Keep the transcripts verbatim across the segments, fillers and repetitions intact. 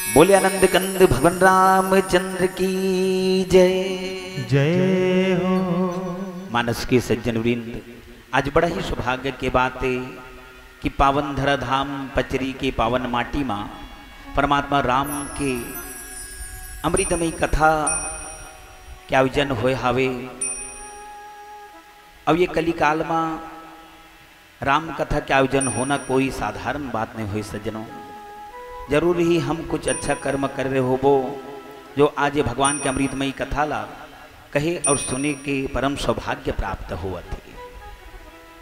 बोले आनंद कंद भगवान रामचंद्र की जय। जय हो। मानस के सज्जन वृंद, आज बड़ा ही सौभाग्य के बात है कि पावन धराधाम पचरी के पावन माटी मा परमात्मा राम के अमृतमयी कथा के आयोजन होए हावे। अब ये कलिकाल मा राम कथा के आयोजन होना कोई साधारण बात नहीं हुई सज्जनों। जरूर ही हम कुछ अच्छा कर्म कर रहे होबो, जो आज ये भगवान के अमृतमयी कथा ला कहे और सुने के परम सौभाग्य प्राप्त हुआ थे।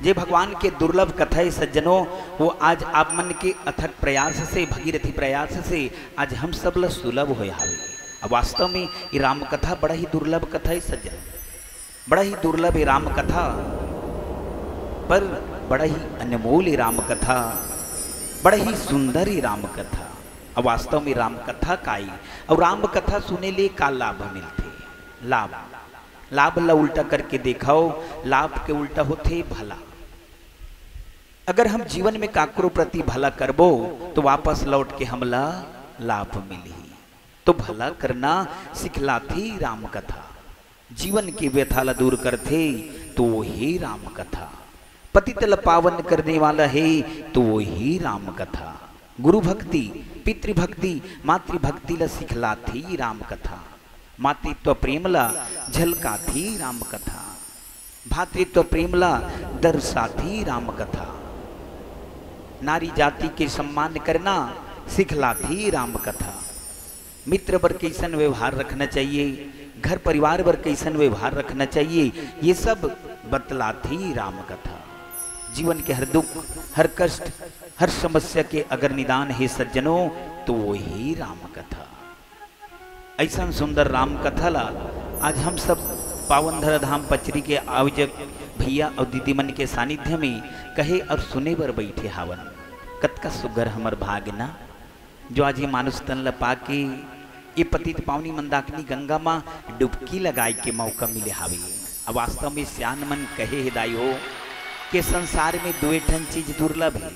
जे भगवान के दुर्लभ कथा है सज्जनों, वो आज आप मन के अथक प्रयास से, भगीरथी प्रयास से आज हम सब ला सुलभ होए हावे। अब वास्तव में ये राम कथा बड़ा ही दुर्लभ कथा है सज्जनों, बड़ा ही दुर्लभ ये राम कथा, पर बड़ा ही अनमोल ये राम कथा, बड़ा ही सुंदर ये राम कथा। अब वास्तव में राम कथा का आई और राम कथा सुने ले का लाभ मिलथे? लाभ, लाभ ला उल्टा करके देखो, लाभ के उल्टा होथे भला। अगर हम जीवन में काकरो प्रति भला करबो, तो वापस लौट के हमला लाभ मिलही। तो भला करना सिखलाथे राम कथा। जीवन के व्यथा ला दूर करथे, तो वही राम कथा। पतित ला पावन करने वाला है, तो वही राम कथा। गुरु भक्ति, पितृभक्ति, मातृभक्ति ला सिखलाथे राम कथा। मातृत्व प्रेम ला झलकाथे राम कथा। भातृत्व प्रेम ला दर्शाथे राम कथा। नारी जाति के सम्मान करना सिखलाथे राम कथा। मित्र बर कैसन व्यवहार रखना चाहिए, घर परिवार बर कैसन व्यवहार रखना चाहिए, ये सब बतलाथे राम कथा। जीवन के हर दुख, हर कष्ट, हर समस्या के अगर निदान है सज्जनों, तो वो ही राम कथा। ऐसन सुंदर राम कथा ला आज हम सब पावन धराधाम पचरी के आयोजक भैया और दीदी मन के सानिध्य में कहे और सुने बर बैठे हावन। कतका सुघर हमर भाग ना, जो आज ये मानुष तन ला पाके ये पतित पावनी मंदाकिनी गंगा मा डुबकी लगाए के मौका मिले हावे। अब वास्तव में सियान मन कहे हे दाई हो कि संसार में दुए ठन चीज दुर्लभ है,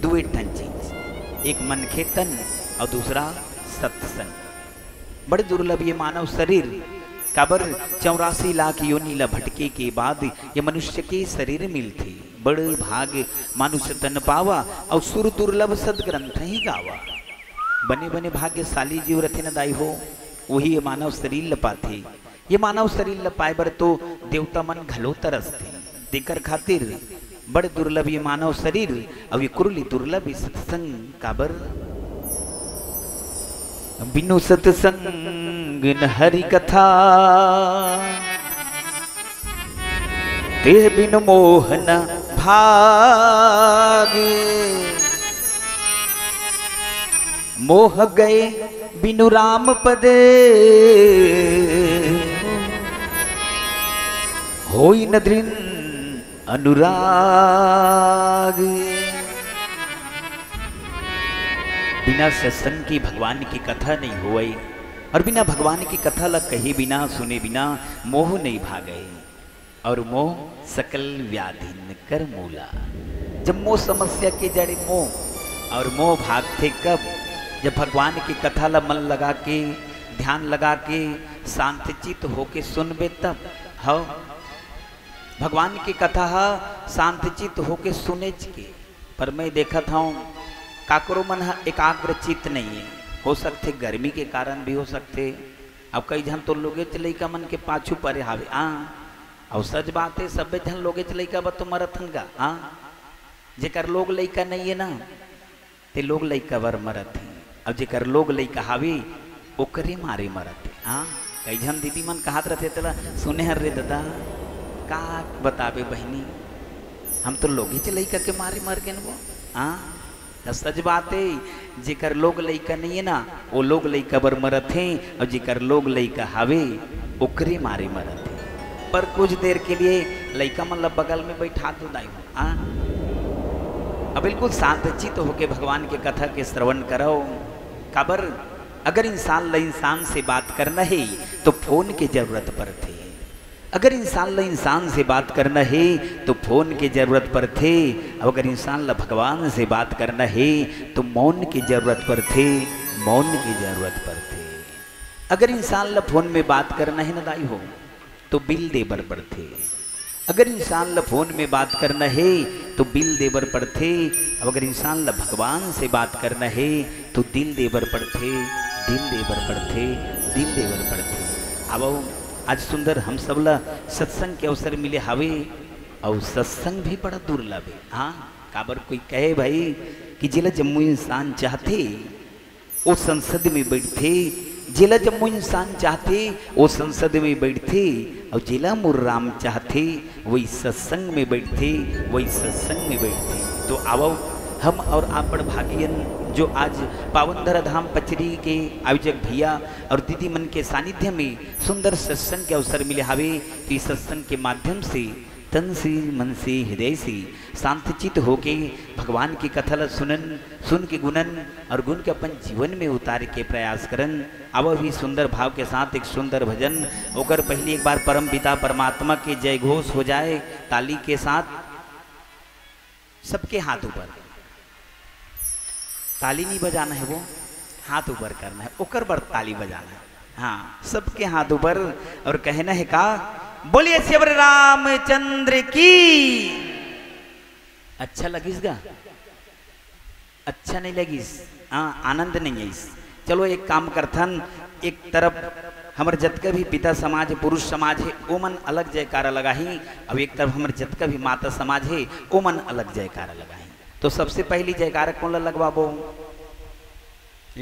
दुए ठन चीज, एक मनखे तन और दूसरा सत्संग। बड़ दुर्लभ ये मानव शरीर, काबर चौरासी लाख योनि ला भटके के बाद ये मनुष्य के शरीर मिलथे। बड़ भाग मानुष तन पावा और सुर दुर्लभ सदग्रंथ ही गावा। बने बने भाग्यशाली जीव रथे न दाई हो, वही ये मानव शरीर ल पाथे। ये मानव शरीर ल पाए बर तो देवता मन घलो तरसथे। तेकर खातिर बड़ दुर्लभ ये मानव शरीर, अउ ये कुरली दुर्लभ ये सत्संग। काबर? बिनु सत्संग न हरि कथा, तेह बिनु मोह न भाग। मोह गए बिनु राम पद, होई न दृढ़ अनुराग। बिना सत्संग के भगवान की कथा नहीं होवय, और बिना भगवान की कथा ला कहे बिना, सुने बिना मोह नहीं भागय। और मोह सकल व्याधिन कर मूला। जब मोह समस्या के जड़ मोह, और मोह भागथे कब? जब भगवान की कथा ला मन लगा के, ध्यान लगा के, शांत चित्त होके सुनबे तब। हव, भगवान की कथा ह शांत चित्त होके सुनेच के। पर मैं देखत हूँ, काकरो मन ह एकाग्र चित्त नहीं है। हो सकथे गर्मी के कारण भी हो सकथे। अब कई झन तो लोगेच लइका मन के पाछू परे हावे, हाँ। अउ सच बात है, सब्बे झन लोगेच लइका बर तो मरत हन गा, हाँ। जेकर लोग लइका नहीं है ना, ते लोग लइका बर मरत हे। अब जेकर लोग लइका हावे, ओकरे मारे मरत हे, हाँ। कई झन दीदी मन कहत रथे, तेला सुने हन रे ददा, का बताबे बहिनी, हम तो लोगेच लइका के मारे मर गेन वो, हाँ। त सच बात है, जेकर लोग लइका नहीं है ना, वो लोग लइका बर मरत हे, और जेकर लोग लइका हावे, ओकरे मारे मरत हे। पर कुछ देर के लिए लइका मन ला बगल में बैठा दो दाई हो, हाँ? अब बिल्कुल शांत चित्त होके भगवान के कथा के श्रवण करो। काबर? अगर इंसान ला इंसान से बात करना है, तो फोन के जरूरत पड़थे। अगर इंसान ला इंसान से बात करना है, तो फोन के जरूरत पड़थे। अब अगर इंसान ला भगवान से बात करना है, तो मौन के जरूरत पड़थे। मौन के जरूरत पड़थे। अगर इंसान ला फोन में बात करना हे ना दाई हो, तो बिल दे बर पड़थे। अगर इंसान ला फोन में बात करना हे, तो बिल दे बर पड़थे। अब अगर इंसान ला भगवान से बात करना हे, तो दिल दे बर पड़थे, दिल दे बर पड़थे, दिल दे बर पड़थे। अब आज सुंदर हम सब ला सत्संग के अवसर मिले हावे, अउ सत्संग भी बड़ा दुर्लभ हे। हाँ, काबर कोई कहे भाई कि जेला जम्मो इंसान चाहथे, ओ संसद में बइठथे, जेला जम्मो इंसान चाहथे, ओ संसद में बइठथे, अउ जेला मोर राम चाहथे, वही सत्संग में बइठथे, वही सत्संग में बइठथे। तो आवव, हम अउ आप बड़ भागियन, जो आज पावन धरा धाम पचरी के आयोजक भैया अउ दीदी मन के सानिध्य में सुंदर सत्संग के अवसर मिले हावे। तो इस सत्संग के माध्यम से तन से, मन से, हृदय से शांत चित होके भगवान की कथा ला सुनन, सुन के गुनन अउ गुन के अपन जीवन में उतारे के प्रयास करन। अब भी सुंदर भाव के साथ एक सुंदर भजन, ओकर पहिली एक बार परम पिता परमात्मा के जय घोष हो जाए ताली के साथ। सबके हाथ ऊपर, ताली नहीं बजाना हे वो, हाथ ऊपर करना हे, ओकर बर ताली बजाना हे। हाँ, सबके हाथ ऊपर अउ कहना हे का, बोलिए सियावर रामचंद्र की। अच्छा लगिस गा? अच्छा नहीं लगिस? हाँ, आनंद नहीं आइस। चलो एक काम करथन, एक तरफ हमर जतका भी पिता समाज हे, पुरुष समाज हे, ओमन अलग जयकारा लगाही, अउ एक तरफ हमर जतका भी माता समाज हे, ओमन अलग जयकारा लगाही। तो सबसे पहिली जयकारा कोन ला लगवाबो?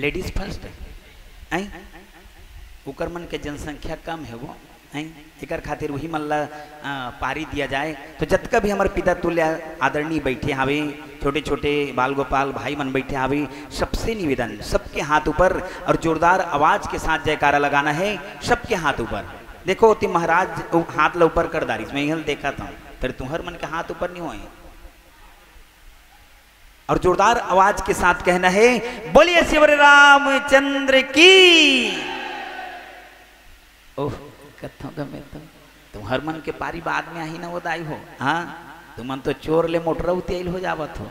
Ladies first, हैं? ओकर मन के जनसंख्या कम हे वो, हैं? एकर खातिर वही मन ला, अ, पारी दिया जाए। तो जतका भी हमर पिता तुल्य आदरणीय बइठे हावे, छोटे-छोटे बाल गोपाल भाई मन बइठे हावे, सबसे निवेदन, सबके हाथ ऊपर अउ जोरदार आवाज के साथ जयकारा लगाना हे, सबके हाथ ऊपर। देखो, ओती महाराज उ-, हाथ ला ऊपर कर डारिस, मैं इहल देखत हूँ, फेर तुंहर मन के हाथ ऊपर नहीं होए। अउ जोरदार आवाज के साथ कहना हे, बोलिए सियावर रामचंद्र की। ओह, कथों का मैं तो, तुंहर मन के पारी बाद में आही ना वो दाई हो। हाँ, तुमन तो चोर ले मोटरा उती आइल हो जावत हो।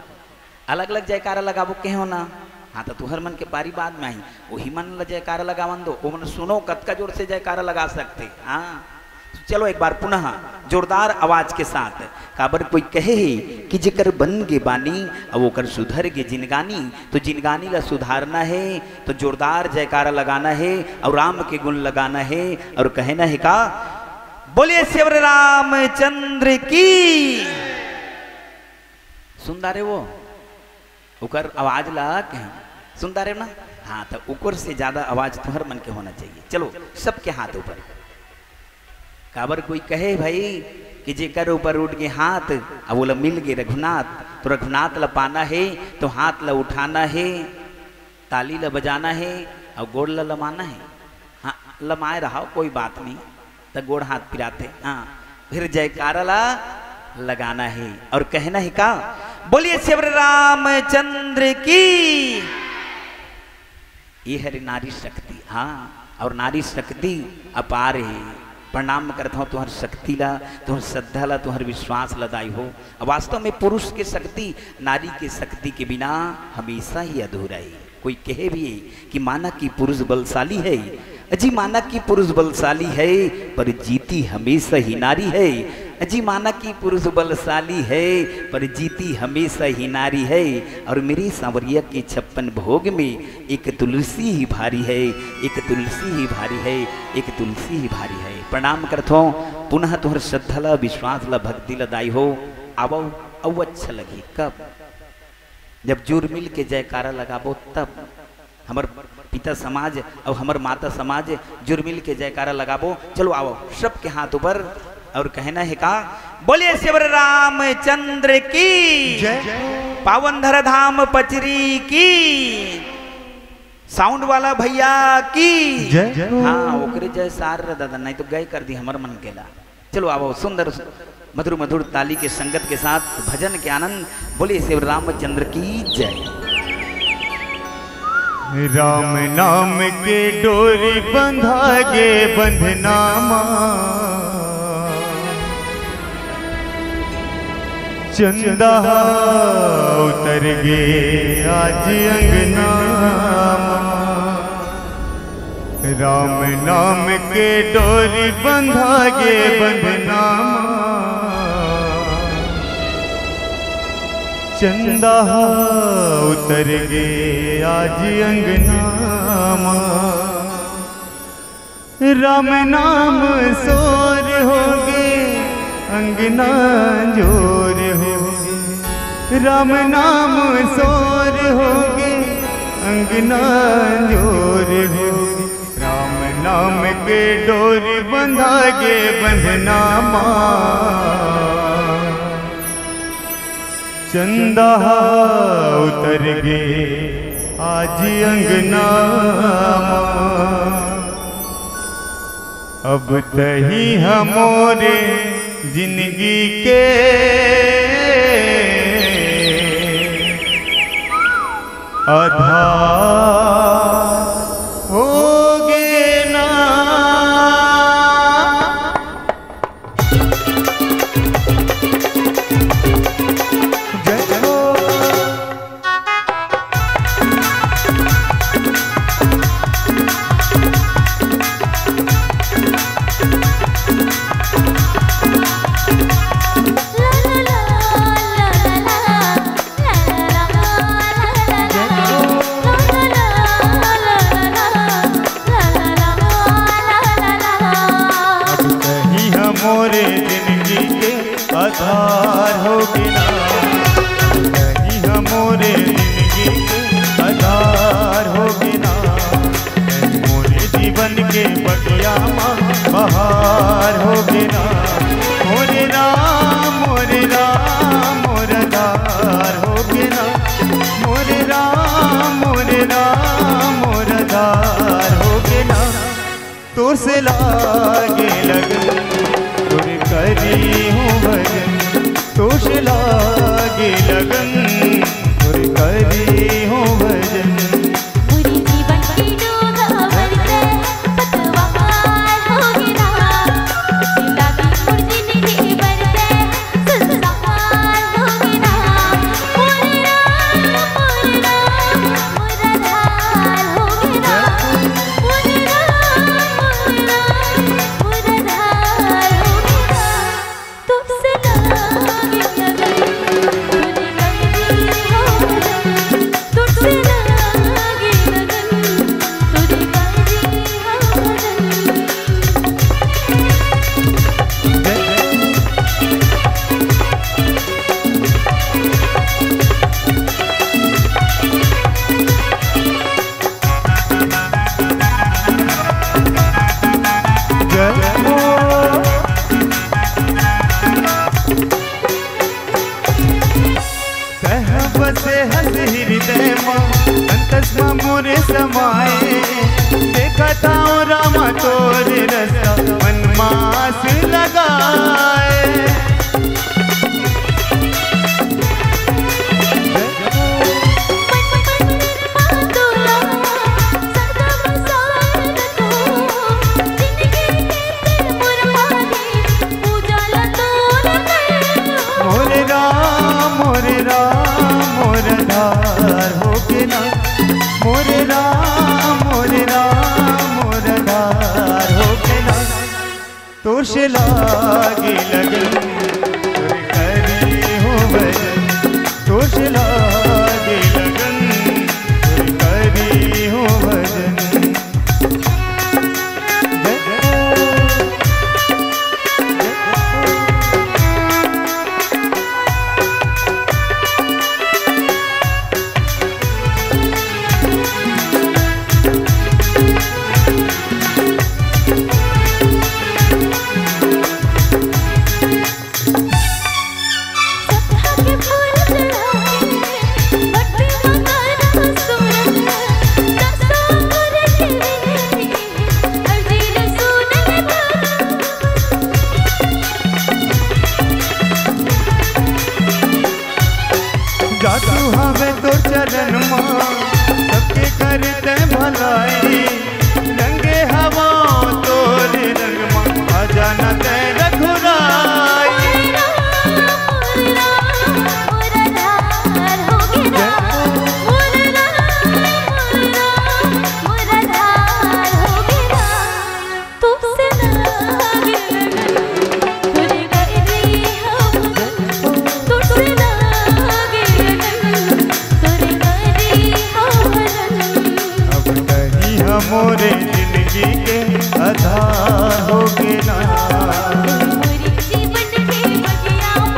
अलग-अलग जयकारा लगाबो कहे हो ना। हाँ, तो तुंहर मन के पारी बाद में आही, वही मन ला जयकारा लगावन दो, ओमन सुनो कतका जोर से जयकारा लगा सकथे। हाँ, चलो एक बार पुनः जोरदार आवाज के साथ, काबर कोई कहे हे कि जेकर बन गे बानी, अउ ओकर सुधर गे जिनगानी, तो जिनगानी ला सुधारना हे, तो जोरदार जयकारा लगाना हे अउ राम के गुण लगाना हे अउ कहना हे का, बोलिए सियावर रामचंद्र की। सुन डारे वो, ओकर आवाज ला के सुन डारे ना। हाँ, तो ओकर से ज्यादा आवाज तुंहर मन के होना चाहिए। चलो, सबके हाथ ऊपर। काबर कोई कहे भाई कि जेकर ऊपर उठ गे हाथ, अब ओला मिल गे रघुनाथ, तो रघुनाथ ला पाना हे, तो हाथ ला उठाना हे, ताली ला बजाना हे अउ गोड़ ला लमाना हे। हाँ, लमाए रहाव, कोई बात नहीं, त गोड़ हाथ पिराथे। हाँ, फिर जयकारा ला लगाना हे अउ कहना हे का, बोलिए सियावर रामचंद्र की। ये हरे नारी शक्ति, हाँ, अउ नारी शक्ति अपार हे। प्रणाम करत हूँ तुंहर शक्ति ला, तुंहर श्रद्धा ला, तुंहर विश्वास ला दाई हो। अब वास्तव में पुरुष के शक्ति नारी के शक्ति के बिना हमेशा ही अधूरा हे। कोई कहे भी हे कि माना कि पुरुष बलशाली हे, अजी माना कि पुरुष बलशाली हे, पर जीती हमेशा ही नारी हे। अजी माना कि पुरुष बलशाली हे, पर जीती हमेशा ही नारी हे। अउ मेरी सांवरिया के छप्पन भोग में एक तुलसी ही भारी हे, एक तुलसी ही भारी हे, एक तुलसी ही भारी हे। प्रणाम करथों, पुनः तुंहर श्रद्धा ला, विश्वास ला, भक्ति ला दाई हो। आवव, अउ अच्छा लगही। कब? जब जुरमिल के जयकारा लगाबो तब। हमर पिता समाज अउ हमर माता समाज जुरमिल के जयकारा लगाबो। चलो आवव, सबके हाथ ऊपर अउ कहना हे का, बोलिए सियावर रामचंद्र की। जय। पावन धरा धाम पचरी की। साउंड वाला भैया की। जय। हाँ, ओकरे जय सार रे दादा, नहीं तो गए कर दी हमर मन के ला। चलो आवव, सुंदर मधुर मधुर ताली के संगत के साथ भजन के आनंद। बोलिए सियावर रामचंद्र की जय। राम नाम के डोरी बंधा गे बंधना मा, चंदा उतर गे आज अंगना मा। राम नाम के डोरी बंधा गे बंधना मा, चंदा हा उतर गे आज अंगना मा। राम नाम सोर होगे, अंगना जोर होगे। राम नाम सोर होगे, अंगना जोर होगे। राम नाम के डोरी बंधा गे बंधना मा, चंदा हा उतर गे आज अंगना मा। अब तही ह मोरे जिंदगी के आधार होगे ना। जय हो। अब तही ह मोरे जिंदगी के आधार होगे ना। अब तही ह मोरे जिंदगी के आधार होगे ना। तही मोरे जीवन के बगिया मा बहार होगे ना। मोरे राम, मोरे राम, मोर आधार होगे ना। मोरे राम, मोरे राम, मोर आधार होगे ना। तोर से लागे लगन, तोर करी हूँ भजन। तोर से लागे लगन, तोर करी हूँ भजन। मोर जीवन के डोंगा बर ते पतवार होगे ना। जिंदगी मोर जिंदगी बर ते तह बसे हस हृदय मा, अंतस मा मोरे समाए। देखत हौं रामा तोरे रस्ता, मन मास लगाए। मोरे राम, मोरे राम, मोर आधार होगे ना। मोरे राम, मोरे राम, मोर आधार होगे ना। तोर से लागे लगन, तोर करी हूँ भजन। तोर से लागे लगन, तोर करी हूँ भजन। जादू हवे तोर चरण मा, सबके करते भलाई। रंगे हवा तोरे रंग मा, आ जाना तै रघुराई। मोरे जिंदगी के आधार होगे ना। मोरे जीवन के बगिया म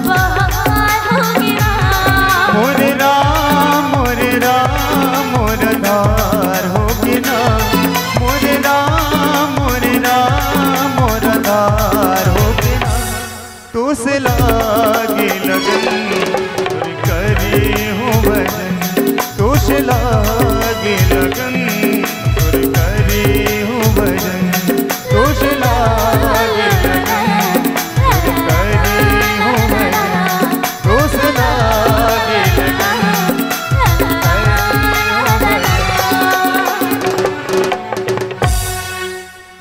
बहार होगे ना। मोरे राम, मोरे राम, मोर आधार होगे ना। मोरे राम, मोरे राम, मोर आधार होगे ना। तोसे लागे लगन तोर करे हों भजन। तोसे लागे लगन तोर करे हों भजन। तोसे लागे लगन तोर करे हों भजन। तोसे लागे लगन तोर करे हों भजन।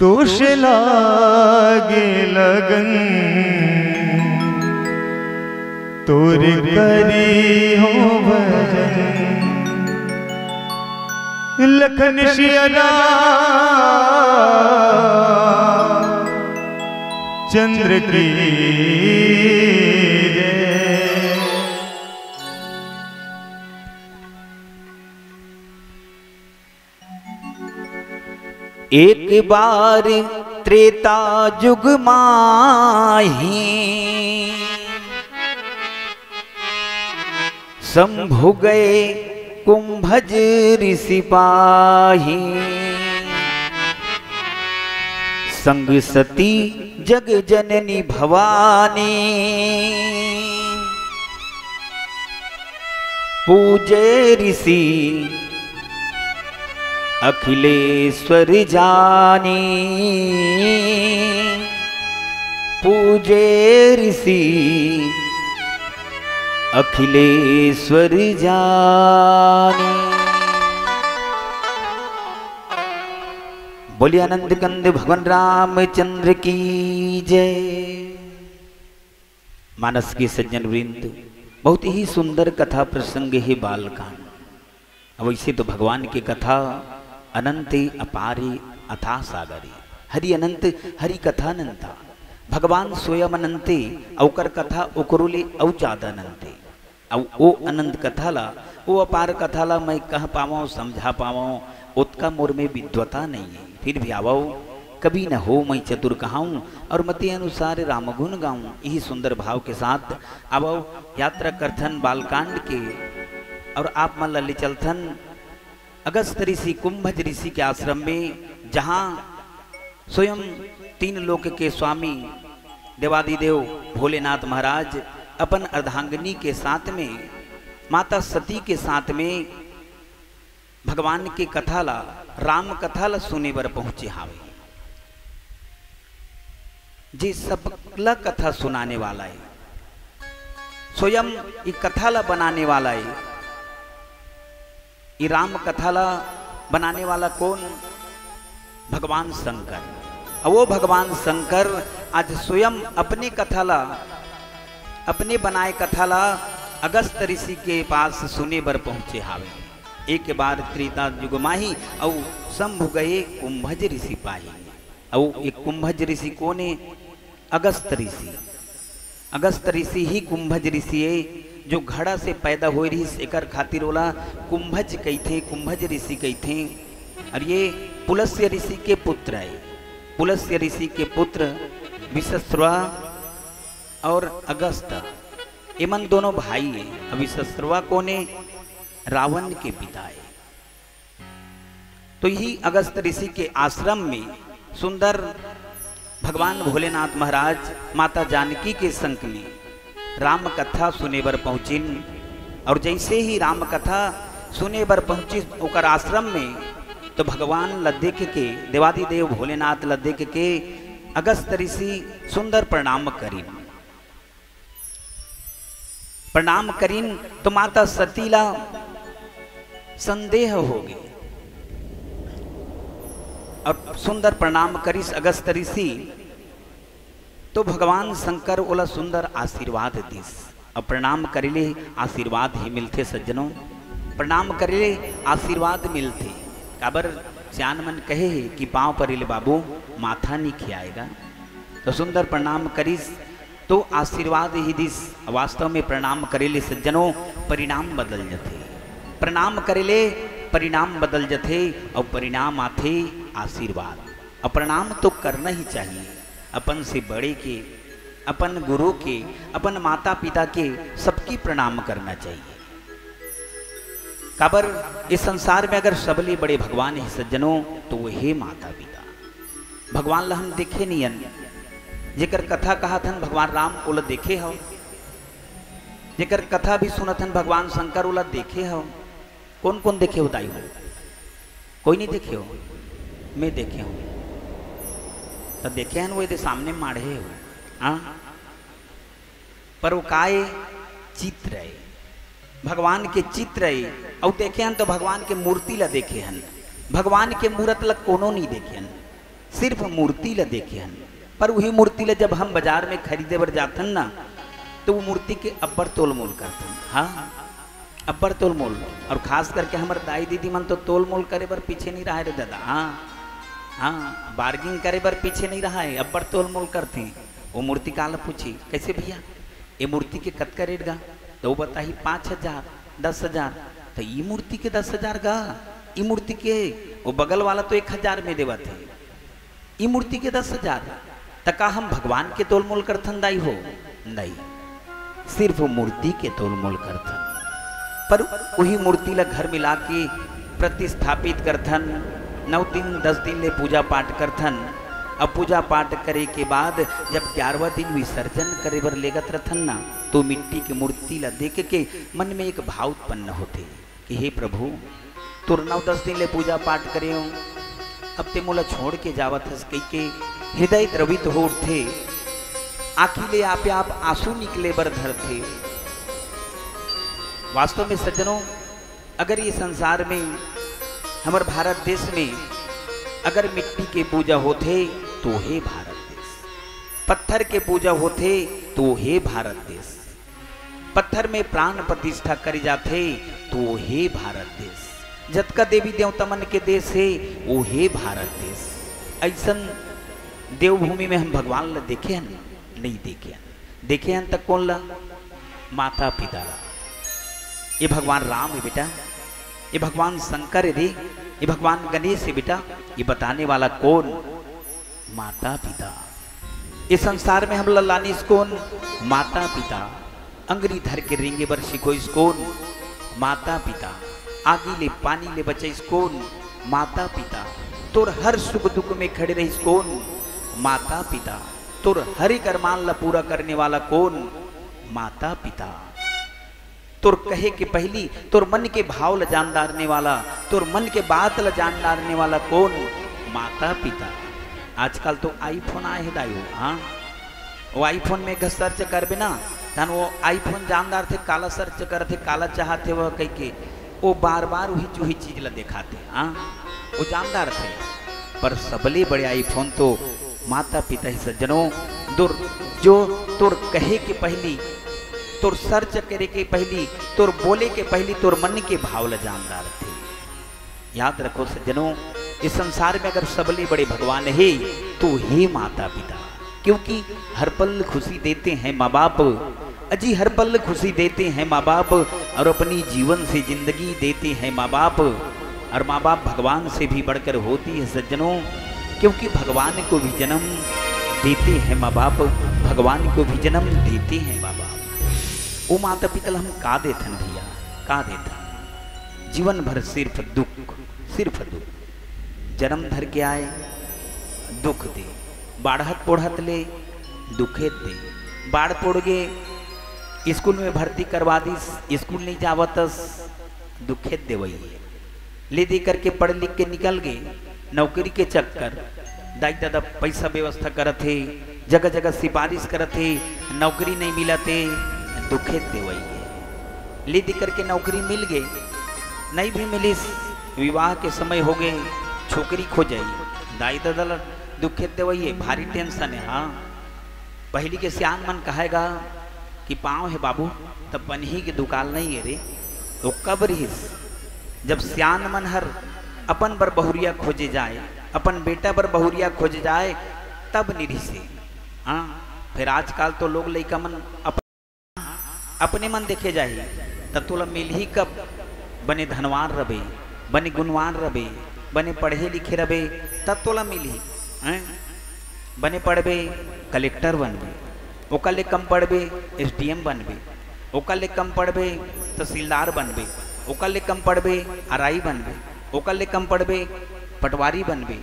तोसे लागे लगन तोर करे हों भजन। लखन सिया राम चंद्र की जय। एक बार त्रेता जुग माही, शंभु गए कुंभज ऋषि पाही। संग सती जग जननी भवानी, पूजे ऋषि अखिलेश्वर जानी। पूजे ऋषि अखिलेश्वर जानी। बोलिए आनंद कंद भगवान रामचंद्र की जय। मानस के सज्जन वृंद, बहुत ही सुंदर कथा प्रसंग हे बालकांड। अब वैसे तो भगवान के कथा अनंत अपार अथाह सागर हे। हरि अनंत, हरि कथा अनंता। भगवान स्वयं अनंते, अउ ओकर कथा ओकरो ले अउ ज्यादा अनंते। अउ ओ अनंत कथा ला, ओ अपार कथा ला मैं कह पावंव, समझा पावंव, ओतका मोर में विद्वता नहीं हे। फिर भी आवव, कवि न होवंव मैं चतुर कहावंव, अउ मति अनुसार राम गुण गावंव। यही सुंदर भाव के साथ आवव, यात्रा करथन बालकांड के, अउ आप मन ला ले चलथन अगस्त ऋषि, कुंभज ऋषि के आश्रम में, जहाँ स्वयं तीन लोक के स्वामी देवादिदेव भोलेनाथ महाराज अपन अर्धांगिनी के साथ में, माता सती के साथ में भगवान के कथा ला, राम कथा ला सुने बर पहुंचे हावे। जे सबला कथा सुनाने वाला हे, स्वयं ई कथा ला बनाने वाला हे, ई राम कथा ला बनाने वाला कोन? भगवान शंकर। अउ वो भगवान शंकर आज स्वयं अपने कथा ला, अपने बनाए कथा ला अगस्त ऋषि के पास सुने बर पहुंचे हावे। एक बार त्रेता जुग माही अउ शंभु गए कुंभज ऋषि पाही। अउ एक कुंभज ऋषि कोन हे? अगस्त ऋषि। अगस्त ऋषि ही कुंभज ऋषि हे, जो घड़ा से पैदा होए रहिस, एकर खातिर ओला कुंभज कहिथे, कुंभज ऋषि कहिथे। अउ ये पुलस्त्य ऋषि के पुत्र हे। पुलस्त्य ऋषि के पुत्र विश्रवा अउ अगस्त, एमन दोनों भाई हे। अउ विश्रवा कोन हे? रावण के पिता हे। तो यही अगस्त ऋषि के आश्रम में सुंदर भगवान भोलेनाथ महाराज माता जानकी के संग में राम कथा सुने बर पहुंचिन। अउ जैसे ही राम कथा सुने बर पहुंचिस ओकर आश्रम में, तो भगवान ला देख के, देवादिदेव भोलेनाथ ला देख के अगस्त ऋषि सुंदर प्रणाम करिन। प्रणाम करिन तो माता सती ला संदेह होगे। अउ सुंदर प्रणाम करिस अगस्त ऋषि, तो भगवान शंकर ओला सुंदर आशीर्वाद दिस। अउ प्रणाम करे ले आशीर्वाद ही मिलथे सज्जनों, प्रणाम करे ले आशीर्वाद मिलथे। काबर सियान मन कहे हे कि पाँव परे ले बाबू माथा नहीं खियाएगा। तो सुंदर प्रणाम करिस तो आशीर्वाद ही दिस। वास्तव में प्रणाम करे ले सज्जनों परिणाम बदल जथे। प्रणाम करे ले परिणाम बदल जथे, अउ परिणाम आथे आशीर्वाद। अउ प्रणाम तो करना ही चाहिए, अपन से बड़े के, अपन गुरु के, अपन माता पिता के, सबके प्रणाम करना चाहिए। काबर, इस संसार में अगर सबले बड़े भगवान हे सज्जनों, तो वो हे माता पिता। भगवान ला हम देखे नइ हन, जेकर कथा कहत हन भगवान राम, ओला देखे हव? जेकर कथा भी सुनत हन भगवान शंकर, ओला देखे हव? कोन कोन देखे हो दाई हो? कोई नहीं देखे हो? मैं देखे हूँ। तो देखे हन, वो एदे सामने माढ़े हो। हाँ, पर वो काय? चित्र है, भगवान के चित्र है। अउ देखे हन तो भगवान के मूर्ति ला देखे हन, भगवान के मूरत ला कोनो नहीं देखे हन, सिर्फ मूर्ति ला देखे हन। पर वही मूर्ति ला जब हम बाजार में खरीदे बर जाथन ना, तो वो मूर्ति के अब्बड़ तोल मोल करथन। हाँ, अब्बड़ तोल मोल। अउ खास करके हमर दाई दीदी मन तो तोल मोल करे बर पीछे नहीं रहे रे दादा। हाँ, हाँ, bargaining करे बर पीछे नहीं रहे, अब्बड़ तोल मोल करथे। वो मूर्ति काला पूछी, "कैसे भैया, ये मूर्ति के कतका रेट गा?" तो वो बताही, "पाँच हजार, दस हजार।" "तो ई मूर्ति के दस हजार गा, ई मूर्ति के?" वो बगल वाला तो एक हजार में देवत हे, "ई मूर्ति के दस हजार।" त का हम भगवान के तोल मोल करथन दाई हो? नहीं, सिर्फ वो मूर्ति के तोल मोल करथन। पर वही मूर्ति ला घर में लाके प्रतिस्थापित करथन, नौ दिन, दस दिन ले पूजा पाठ करथन। अब पूजा पाठ करे के बाद जब ग्यारहवाँ दिन विसर्जन करे बर लेगत रथन ना, तो मिट्टी के मूर्ति ला देख के मन में एक भाव उत्पन्न होथे कि हे प्रभु, तोर नौ दस दिन ले पूजा पाठ करे हूँ, अब ते मोला छोड़ के जावत हस कहि के हृदय द्रवित हो उठथे, आँखी ले आपे आप आंसू निकले बर धरथे। वास्तव में सज्जनों, अगर ये संसार में, हमर भारत देश में अगर मिट्टी के पूजा होथे, तो हे भारत देश, पत्थर के पूजा होथे, तो हे भारत देश, पत्थर में प्राण प्रतिष्ठा करी जाथे, तो हे भारत देश, जतका देवी देवता मन के देश हे, वो हे भारत देश। अइसन देवभूमि में हम भगवान ला देखे हन? नहीं देखे हन। देखे हन त कोन ला? माता पिता ला। ये भगवान राम हे बेटा, ये भगवान शंकर हे रे, ये भगवान गणेश हे बेटा। ये बताने वाला कोन? माता पिता। ये संसार में हमला लानिस कोन? माता पिता। अंगरी धर के रेंगे बर सिखोइस कोन? माता पिता। आगी ले पानी ले बचइस कोन? माता पिता। तोर हर सुख दुख में खड़े रहिस कोन? माता पिता। तोर हर एक अरमान ला पूरा करने वाला कोन? माता पिता। तोर कहे के पहिली तोर मन के भाव ला जान डारने वाला, तोर मन के बात ला जान डारने वाला कोन? माता पिता। आजकल तो iPhone आए हे दाई हो, हाँ, वो iPhone में अगर search करबे ना, तहन वो iPhone जान डारथे काला search करथे, काला चाहथे वो कहि के, वो बार बार वही चूही चीज ला देखाथे। हाँ, वो जान डारथे, पर सबले बड़े iPhone तो माता पिता हे सज्जनों। तोर, जो तोर कहे के पहिली, तोर search करे के पहिली, तोर बोले के पहिली तोर मन के भाव ला जान डारथे। याद रखो सज्जनों, इस संसार में अगर सबले बड़े भगवान हे, तो हे माता पिता, क्योंकि हर पल खुशी देते हैं माँ बाप। अजी, हर पल खुशी देते हैं माँ बाप, और अपनी जीवन से जिंदगी देते हैं माँ बाप। और माँ बाप भगवान से भी बढ़कर होती है सज्जनों, क्योंकि भगवान को भी जन्म देते हैं माँ बाप, भगवान को भी जन्म देते हैं माँ बाप। वो माता पिता ला हम का देथन भैया, का देथन? जीवन भर सिर्फ दुख, सिर्फ दुख। जन्म धर के आए, दुख दे, बाढ़त पोढ़त ले, दुखे दे, बाढ़ पोड़ गे, स्कूल में भर्ती करवा दिस, स्कूल नहीं जावतस, दुखे देवई हे। ले दे करके पढ़ लिख के निकल गे, नौकरी के चक्कर, दाई दादा पैसा व्यवस्था करत हे, जगह जगह सिफारिश करत हे, नौकरी नहीं मिलत हे, दुखे देवई हे। ले दे करके नौकरी मिल गे, नहीं भी मिलिस, विवाह के समय हो गे, छोकरी खोजई, दाई दादा ला दुखे देवई हे, भारी tension हे। हाँ, पहिली के सियान मन कहेगा कि पाँव हे बाबू, तब पनही के दुकाल नहीं हे रे। तो कब रिहिस? जब सियान मन हर अपन बर बहुरिया खोजे जाए, अपन बेटा बर बहुरिया खोजे जाए, तब नहीं रिहिस हे। हाँ, फिर आजकल तो लोग लइका मन अप-, अपने मन देखे जाही, त तोला मिलही कब? बने धनवान रबे, बने गुणवान रबे, बने पढ़े लिखे रबे, तब तोला मिलही। हैं? बने पढ़बे, कलेक्टर बनबे, ओकर ले कम पढ़बे, एसडीएम बनबे, ओकर ले कम पढ़बे, तहसीलदार बनबे, ओकर ले कम पढ़बे, आरआई बनबे, ओकर ले कम पढ़बे, पटवारी बनबे,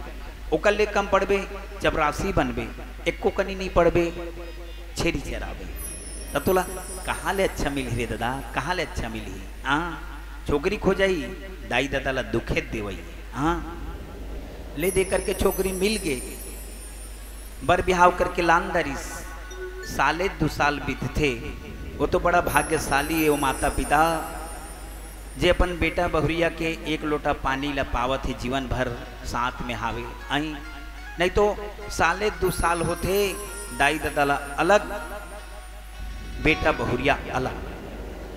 ओकर ले कम पढ़बे, चपरासी बनबे, एको कनी नहीं पढ़बे, छेरी चराबे। त तोला कहाँ ले अच्छा मिलही रे ददा, कहाँ ले अच्छा मिलही? हाँ, छोकरी खोजही, दाई ददा ला दुखे देवई। हाँ, ले दे करके छोकरी मिल गे, बर बिहाव करके लान दरिस। साले दू साल बीतथे, वो तो बड़ा भाग्यशाली हे वो माता पिता, जे अपन बेटा बहुरिया के एक लोटा पानी ला पावत हे, जीवन भर साथ में हावे। अई नहीं तो साले दू साल होथे, दाई ददा ला अलग, बेटा बहुरिया अलग।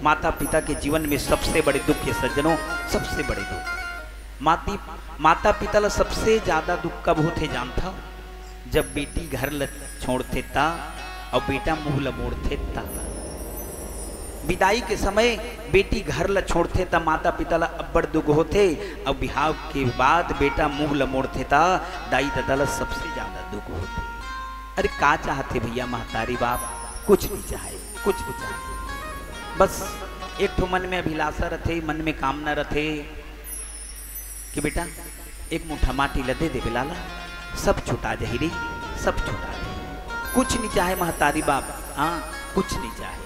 माता पिता के जीवन में सबसे बड़े दुख हे सज्जनों, सबसे बड़े दुख। माती, माता पिता ला सबसे ज्यादा दुख कब होथे जानथव? जब बेटी घर ल छोड़थे त, अउ बेटा मुंह ल मोड़थे त। विदाई के समय बेटी घर ल छोड़थे त माता पिता ल अब्बड़ दुख होथे, अउ बिहाव के बाद बेटा मुंह ल मोड़थे त दाई ददा ल सबसे ज्यादा दुख होथे। अरे का चाहथे भैया महतारी बाप? कुछ नहीं चाहे, कुछ नहीं चाहे। बस एक ठो मन में अभिलाषा रथे, मन में कामना रथे कि बेटा एक मुठा माटी ल दे देबे लाला, सब छुटा जाही रे, सब छुटा जाही। कुछ नहीं चाहे महतारी बाप, हाँ, कुछ नहीं चाहे।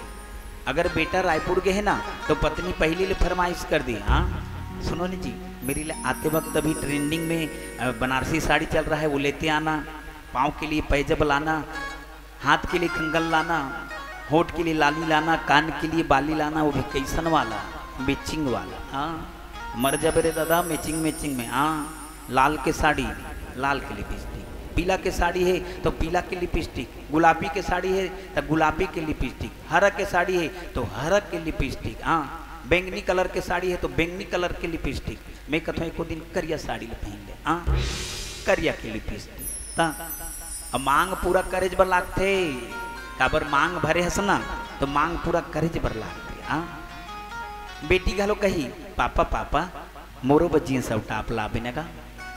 अगर बेटा रायपुर गए है ना, तो पत्नी पहली ले फरमाइश कर दी, हाँ सुनो नी जी, मेरी ले आते वक्त अभी ट्रेंडिंग में अ, बनारसी साड़ी चल रहा है, वो लेते आना, पाँव के लिए पैजब लाना, हाथ के लिए कंगन लाना, होठ के लिए लाली लाना, कान के लिए बाली लाना, वो भी कैसन वाला? मैचिंग वाला। हाँ, मर जाबे रे दादा, मैचिंग मैचिंग में। हाँ, लाल के साड़ी, लाल के लिपस्टिक, पीला के साड़ी है तो पीला के लिपस्टिक, गुलाबी के साड़ी है तो गुलाबी के लिपस्टिक, हरा के साड़ी है तो हरा के लिपस्टिक। हाँ, बैंगनी कलर के साड़ी है तो बैंगनी कलर के लिपस्टिक। मैं कथों एको दिन करिया साड़ी ल पहिन ले, हाँ, करिया के लिपस्टिक। त अब मांग पूरा करेज बर लागथे, काबर मांग भरे हस ना, तो मांग पूरा करेज बर लागथे। हाँ, बेटी घलो कही, पापा, पापा, मोरो बर जींस अउ टॉप लाबे न गा।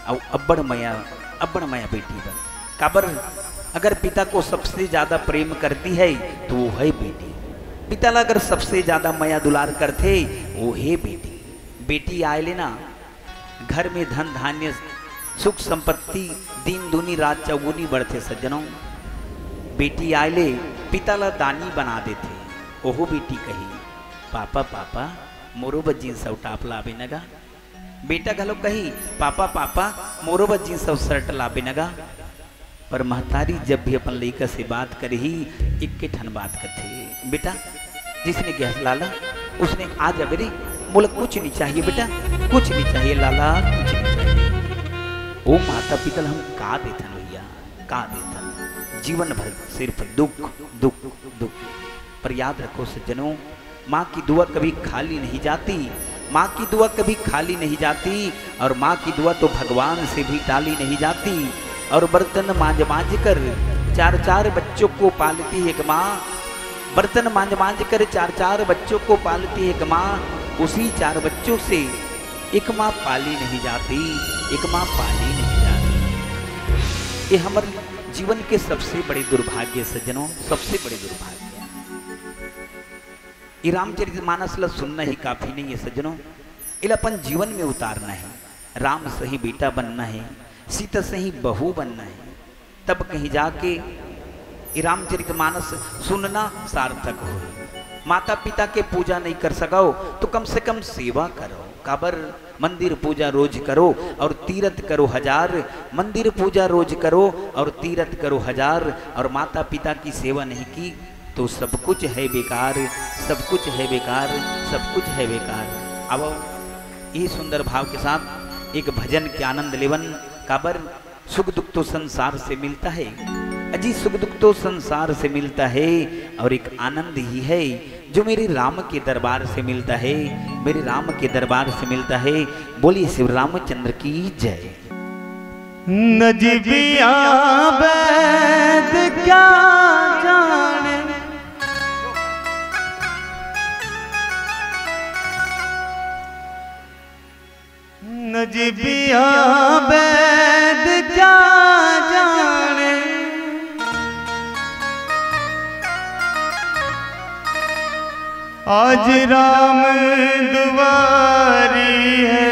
अउ अब्बड़ मया, अब्बड़ मया बेटी बर। काबर, अगर पिता को सबसे ज्यादा प्रेम करती है तो वो है बेटी। पिता ला अगर सबसे ज्यादा मया दुलार करथे, वो है बेटी। बेटी आए ले ना, घर में धन धान्य, सुख संपत्ति दिन दूनी रात चौगुनी बढ़थे सज्जनों। बेटी आए ले पिता ला दानी बना देथे। ओहो बेटी कही, पापा, पापा, मोरो बर जींस अउ टॉप लाबे न गा। बेटा घलो कही, पापा, पापा, मोरो बर जींस अउ शर्ट लाबे न गा। पर महतारी जब भी अपन लइका से बात करही, इक्के ठन बात करथे, बेटा, जिसने गैस लाला, उसने आ जाबे रे, मोला कुछ नहीं चाहिए बेटा, कुछ नहीं चाहिए लाला, कुछ नहीं चाहिए। ओ माता पिता ल हम का देथन भैया, का देथन? जीवन भर सिर्फ दुख, दुख, दुख। पर याद रखो सज्जनों, माँ की दुआ कभी खाली नहीं जाती, माँ की दुआ कभी खाली नहीं जाती, और माँ की दुआ तो भगवान से भी टाली नहीं जाती। और बर्तन मांज मांज कर चार चार बच्चों को पालती एक माँ, बर्तन मांज मांज कर चार चार बच्चों को पालती एक माँ, उसी चार बच्चों से एक माँ पाली नहीं जाती, एक माँ पाली नहीं जाती। ये हमारे जीवन के सबसे बड़े दुर्भाग्य सज्जनों, सबसे बड़े दुर्भाग्य। ये रामचरित मानस ला सुनना ही काफी नहीं है सज्जनों, इला अपन जीवन में उतारना है। राम सही बेटा बनना है, सीता सही बहू बनना है, तब कहीं जाके ये रामचरित मानस सुनना सार्थक हो। माता पिता के पूजा नहीं कर सको तो कम से कम सेवा करो। काबर? मंदिर पूजा रोज करो और तीरथ करो हजार। मंदिर पूजा रोज करो और तीरथ करो हजार, और माता पिता की सेवा नहीं की तो सब कुछ है बेकार, सब कुछ है बेकार, सब कुछ है बेकार। अब ये सुंदर भाव के साथ एक भजन के आनंद लेवन। काबर? सुख दुख तो संसार से मिलता है अजी, सुख दुख तो संसार से मिलता है, और एक आनंद ही है जो मेरे राम के दरबार से मिलता है, मेरे राम के दरबार से मिलता है। बोलिए श्री रामचंद्र की जय। नजीबिया बैद क्या जाने। अजबिया बैद क्या जाने, आज राम दुआरी है,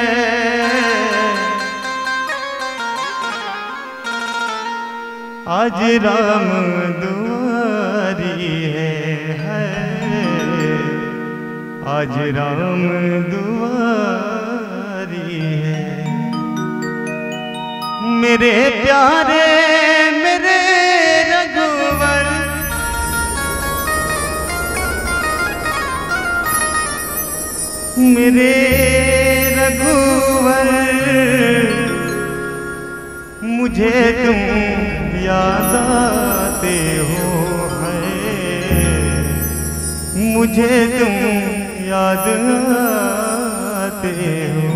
आज राम दुआरी है, है, आज राम दुआरी है। मेरे प्यारे, मेरे रघुवर, मेरे रघुवर, मुझे तुम याद आते हो, है, मुझे तुम याद आते हो।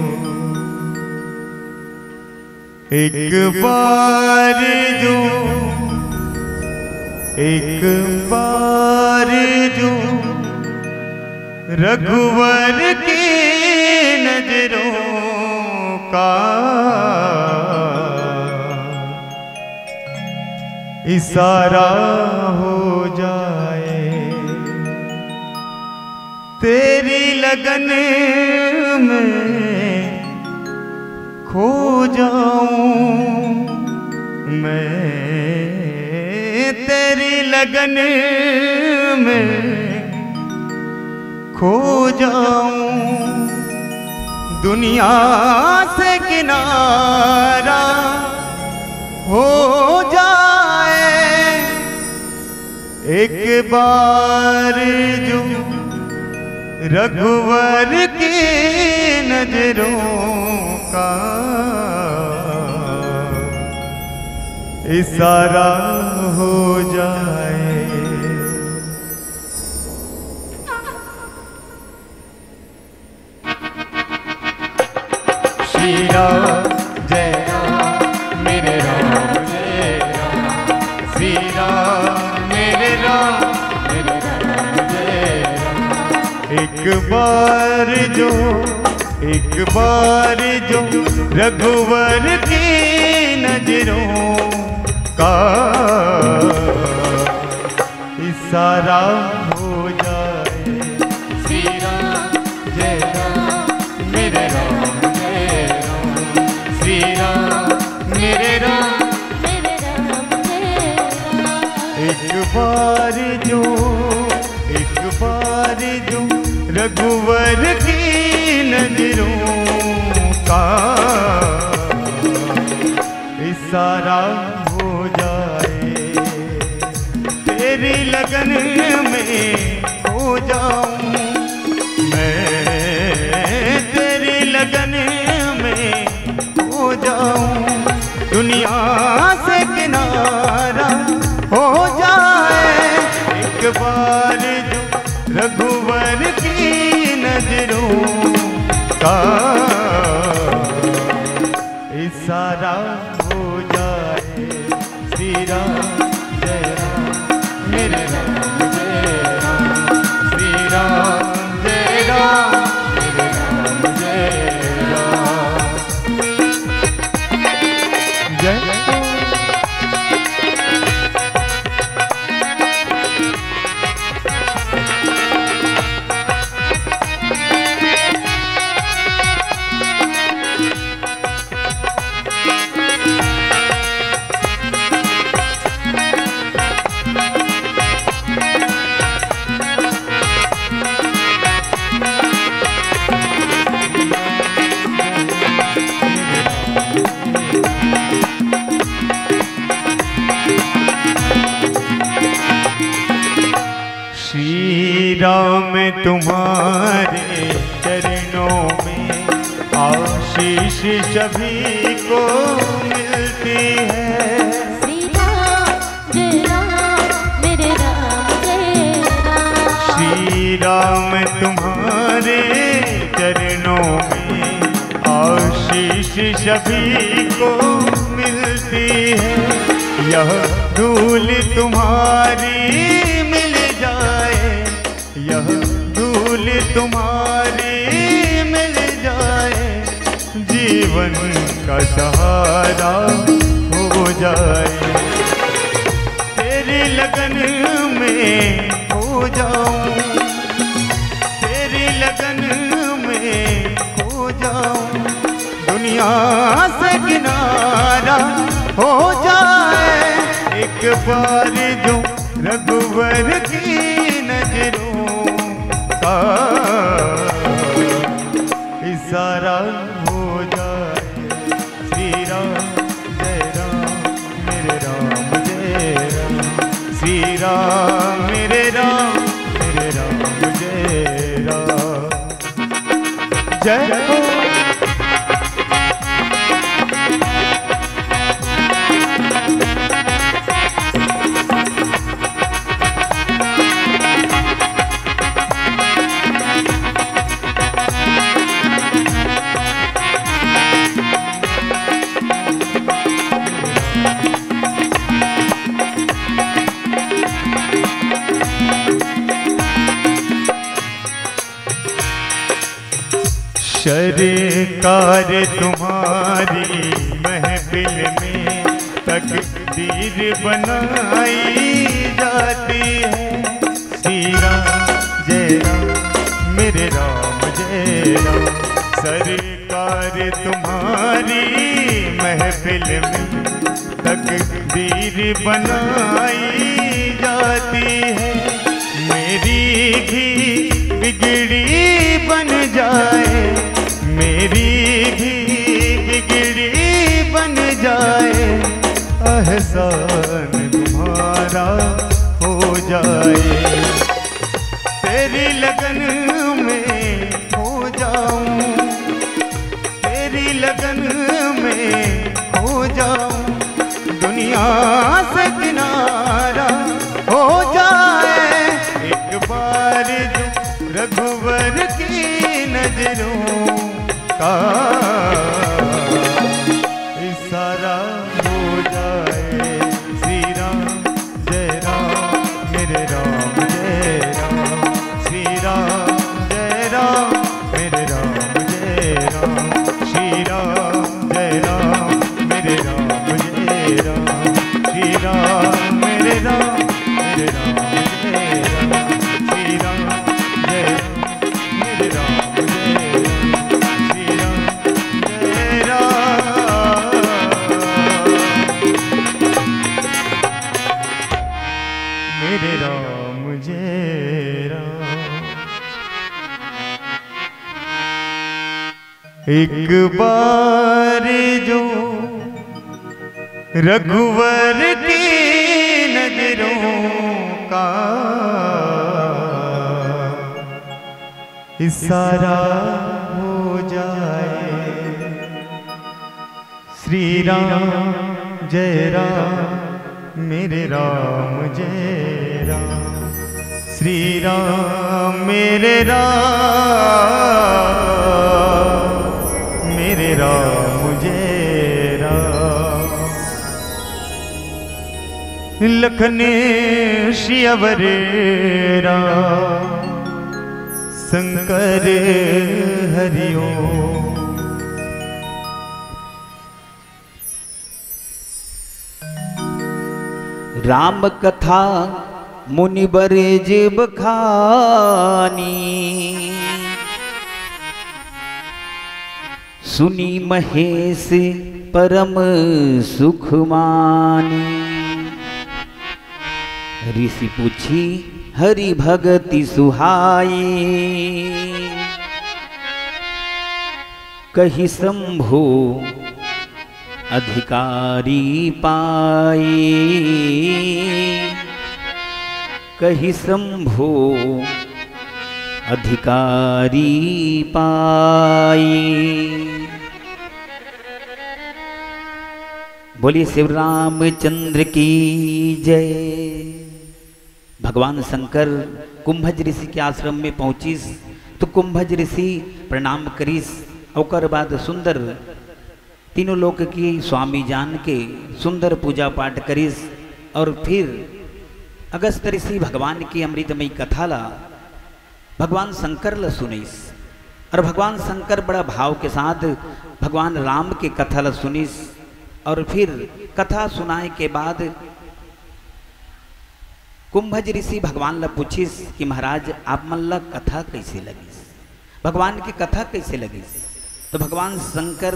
एक बार जो, एक बार जो रघुवर की नजरों का इशारा हो जाए, तेरी लगन में खो जाऊं मैं, तेरी लगन में खो जाऊं, दुनिया से किनारा हो जाए। एक बार जो रघुवर की नजरों का इशारा हो जाए। श्री राम जय राम, मेरे राम जय राम। श्री राम मेरे राम, मेरे राम जय राम। एक बार जो, एक बार जो रघुवर की नजरों का इशारा हो जाए। श्री राम जय राम, मेरे राम जय राम। श्री राम मेरे राम, मेरे राम जय राम। एक बार जो, एक बार जो रघुवर की नजरों का इशारा हो जाए, तेरी लगन में खो जाऊं मैं, तेरी लगन में खो जाऊं, दुनिया से किनारा हो जाए। एक बार जो रघुवर की नजरों का इशारा हो जाए। श्री राम जय राम, मेरे राम जय राम। श्री राम जय राम, मेरे राम जय राम। जय। श्री राम तुम्हारे चरणों में आशीष सभी को मिलती है। श्री राम जय राम, मेरे राम जय राम। श्री राम तुम्हारे चरणों में आशीष सभी को मिलती है। यह धूल तुम्हारी मिल जाए, यह धूल तुम्हारी मिल जाए, जीवन जीवन का सहारा हो जाए। तेरी लगन में खो जाऊं, तेरी लगन में खो जाऊं, दुनिया से किनारा हो जाए। एक बार जो रघुवर की नजरों का इशारा हो जाए। श्री राम जय राम, मेरे राम जय राम। श्री राम मेरे राम, मेरे राम जय राम। जय हो। सरकार तुम्हारी महफिल में तकदीर बनाई जाती है। श्री राम जय राम, मेरे राम जय राम। सरकार तुम्हारी महफिल में तकदीर बनाई जाती है। मेरी भी बिगड़ी बन जाए, मेरी भी बिगड़ी बन जाए, एहसान तुम्हारा हो जाए। तेरी लगन में खो जाऊं, तेरी लगन में खो जाऊं, दुनिया से किनारा हो जाए। एक बार जो रघुवर की नजरों का इशारा हो जाए। श्री राम जय राम, मेरे राम जय राम। श्री राम जय राम, मेरे राम जय राम। श्री राम जय राम, मेरे राम जय राम। श्री राम मेरे राम, मेरे राम जय राम। श्री राम जय राम, मेरे राम जय राम। श्री राम जय राम, मेरे राम जय राम। एक बार जो रघुवर की नजरों का इशारा हो जाए। श्री राम जय राम, मेरे राम जय राम। श्री राम मेरे राम, मेरे राम जय राम। लखन सियावर राम, शंकर हरि ओम। राम कथा मुनिबर जे बखानी, सुनी महेश परम सुख मानी। ऋषि पूछी हरि भगति सुहाई, कहि शंभु अधिकारी पाई, कहि शंभु अधिकारी पाई। बोलिए शिव रामचंद्र की जय। भगवान शंकर कुंभज ऋषि के आश्रम में पहुंचिस, तो कुंभज ऋषि प्रणाम करिस। ओकर बाद सुंदर तीनों लोक की स्वामी जान के सुंदर पूजा पाठ करिस। और फिर अगस्त ऋषि भगवान की अमृतमयी कथा ला भगवान शंकर ला सुनइस। और भगवान शंकर बड़ा भाव के साथ भगवान राम के कथा ल सुनिस और फिर कथा सुनाए के बाद कुंभज ऋषि भगवान ल पूछिस कि महाराज, आप मन ल कथा कैसे लगिस, भगवान की कथा कैसे लगिस? तो भगवान शंकर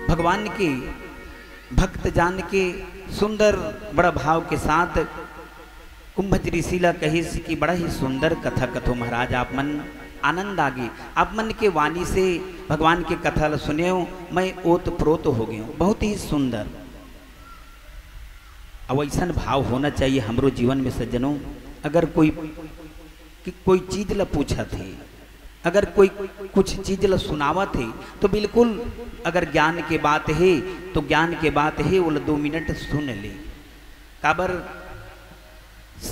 भगवान के भक्त जान के सुंदर बड़ा भाव के साथ कुंभज ऋषि ला कहिस कि बड़ा ही सुंदर कथा कथो महाराज, आप मन आनंद आगे, आप मन के वाणी से भगवान के कथा ला सुनेव, मैं ओत प्रोत हो गयो, बहुत ही सुंदर। अब ऐसन भाव होना चाहिए हमरो जीवन में सज्जनों। अगर कोई कि कोई चीज ला पूछत हे, अगर कोई कुछ चीज ला सुनावत हे, तो बिल्कुल अगर ज्ञान के बात हे, तो ज्ञान के बात हे, ओला दो मिनट सुन ले। काबर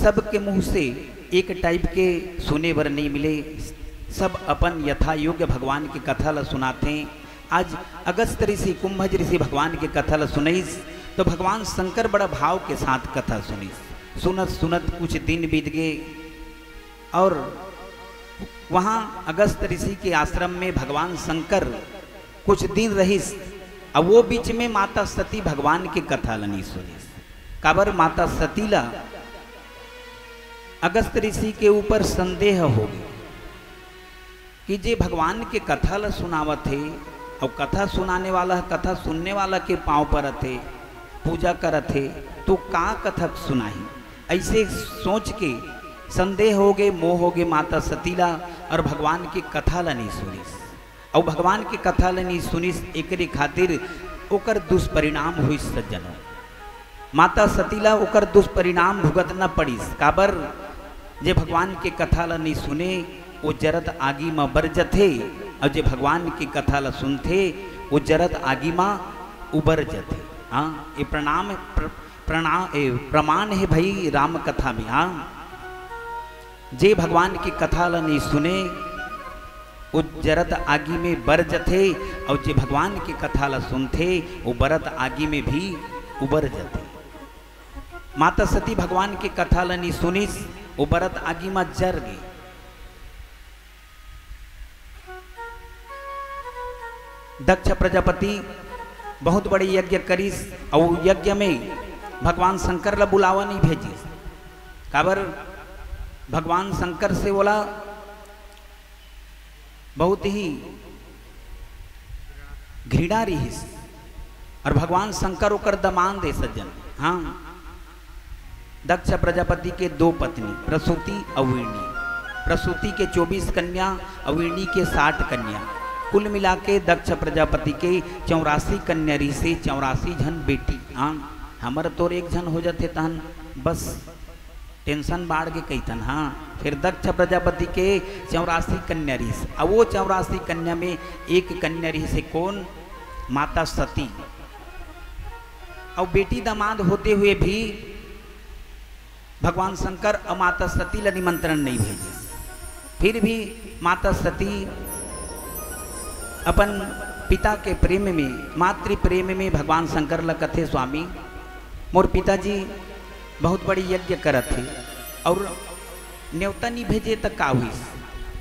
सबके मुंह से एक टाइप के सुने बर नहीं मिले, सब अपन यथा योग्य भगवान की कथा ला सुनाथे। आज अगस्त ऋषि, कुंभज ऋषि भगवान की कथा ला सुनइस, तो भगवान शंकर बड़ा भाव के साथ कथा सुनिस। सुनत सुनत कुछ दिन बीत गए और वहाँ अगस्त ऋषि के आश्रम में भगवान शंकर कुछ दिन रहिस। अब वो बीच में माता सती भगवान के कथा ला नहीं सुनिस। काबर माता सती ला अगस्त ऋषि के ऊपर संदेह हो गए कि जे भगवान के कथा ला सुनावत हे और कथा सुनाने वाला ह कथा सुनने वाला के पांव परत हे, पूजा करत हे, तो का कथा सुनाही? ऐसे सोच के संदेह हो गए, मोह हो गए माता सती ला और भगवान की कथा ला नहीं सुनिस। और भगवान की कथा ला नहीं सुनिस, एकरे खातिर ओकर दुष्परिणाम हुई सज्जनों। माता सती ला ओकर दुष्परिणाम भुगतना पड़िस। काबर? जे भगवान के कथा ला नहीं सुने, वो जरत आगी म बर जथे, और जे भगवान के कथा ला सुनथे, वो जरत आगी म उबर जथे। हाँ, ये प्रणाम प्र, प्रणाम ए, प्रमाण है भाई राम कथा में। हाँ, जे भगवान की कथा ला नहीं सुने, वो जरत आगी में बर जथे, और जे भगवान की कथा ला सुनथे, वो बरत आगी में भी उबर जथे। माता सती भगवान की कथा ला नहीं सुनिस, वो बरत आगी में जर गई। दक्ष प्रजापति बहुत बड़े यज्ञ करिस, और यज्ञ में भगवान शंकर ला बुलावा नहीं भेजिस। काबर? भगवान शंकर से बोला बहुत ही घृणा रहिस, और भगवान शंकर ओकर दमांद हे सज्जन। हाँ, दक्ष प्रजापति के दो पत्नी, प्रसूति और वीरणी। प्रसूति के चौबीस कन्या और वीरणी के साठ कन्या। कुल मिला के दक्ष प्रजापति के चौरासी कन्या रहिसे, चौरासी झन बेटी। हाँ, हमर तोर एक झन हो जाथे तहन बस टेंशन बाढ़ के कहिथन। हाँ, फिर दक्ष प्रजापति के चौरासी कन्या रहिस, अब वो चौरासी कन्या में एक कन्या रहिसे कौन? माता सती। और बेटी दामाद होते हुए भी भगवान शंकर और माता सती ला निमंत्रण नहीं भेजे। फिर भी माता सती अपन पिता के प्रेम में, मातृ प्रेम में भगवान शंकर ला कथे, स्वामी, मोर पिताजी बहुत बड़ी यज्ञ करत हे और न्योता नहीं भेजे त का हुई?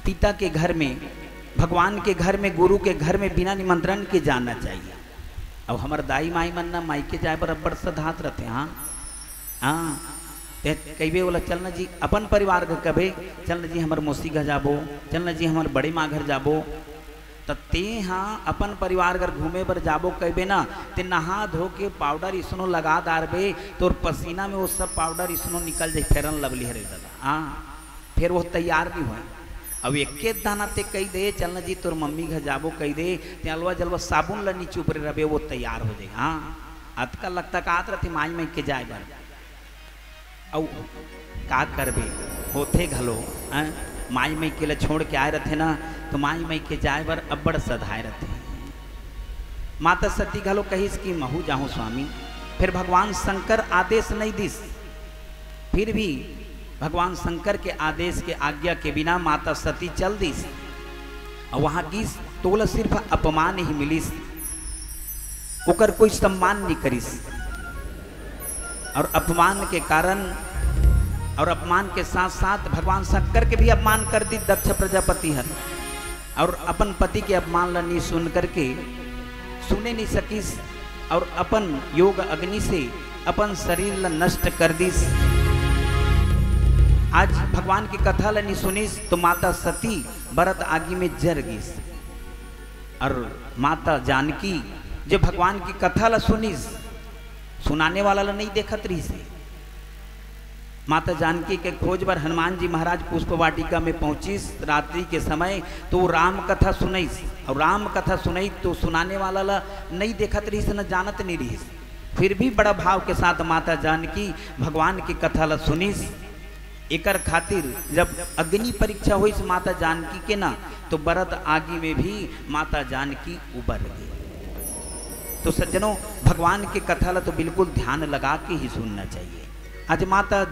पिता के घर में, भगवान के घर में, गुरु के घर में बिना निमंत्रण के जाना चाहिए। अब हमर दाई माई मन ना मायके जाए बर अब्बड़ सधात रथे। हाँ, हाँ, ते कहिबे ओला, "चल ना जी, अपन परिवार घर कबे, चल ना जी, हमर मौसी घर जाबो, चल ना जी, हमर बड़े माँ घर जाबो।" त ते हा अपन परिवार घर घूमे बर जाबो कहिबे ना, ते नहा धो के पाउडर इसनो लगा डारबे, तोर पसीना में वो सब पाउडर इसनो निकल जाए, फेरन लवली हरे दादा। हाँ, फिर वो तैयार नहीं होए। अब एक दाना ते कही दे, "चल ना जी, तोर मम्मी घर जाबो," कही दे, ते अलवा जलवा साबुन ला नीचे ऊपर रबे, वो तैयार हो जाए। हाँ, अतका लगता का आत रथे माई माई के जाए बर। अउ का करबे, होथे घलो, हैं? माई माई के ला छोड़ के आए रथे ना, तो माई माई के जाए बर अब्बड़ सधाए रथे। माता सती घलो कहिस कि महू जाहूं स्वामी, फिर भगवान शंकर आदेश नहीं दिस। फिर भी भगवान शंकर के आदेश के, आज्ञा के बिना माता सती चल दिस। और वहां गिस तोला सिर्फ अपमान ही मिलिस, ओकर कोई सम्मान नहीं करिस। और अपमान के कारण, और अपमान के साथ साथ भगवान शंकर के भी अपमान कर दी दक्ष प्रजापति हर। और अपन पति के अपमान ला नी सुन करके सुने नी सकिस और अपन योग अग्नि से अपन शरीर ला नष्ट कर दिस। आज भगवान की कथा ला नी सुनिस तो माता सती बरत आगी में जर गिस। और माता जानकी जो भगवान की कथा ला सुनिस, सुनाने वाला ला नहीं देखत रहिस हे। माता जानकी के खोज बर हनुमान जी महाराज पुष्प वाटिका में पहुंचिस रात्रि के समय, तो वो राम कथा सुनइस। और राम कथा सुनइस तो सुनाने वाला ला नहीं देखत रहिस, न जानत नहीं रहिस। फिर भी बड़ा भाव के साथ माता जानकी भगवान की कथा ला सुनिस। एकर खातिर जब अग्नि परीक्षा होइस माता जानकी के ना, तो बरत आगी में भी माता जानकी उबर गई। तो सज्जनों, भगवान के कथा ला तो बिल्कुल ध्यान लगा के ही सुनना चाहिए। आज माता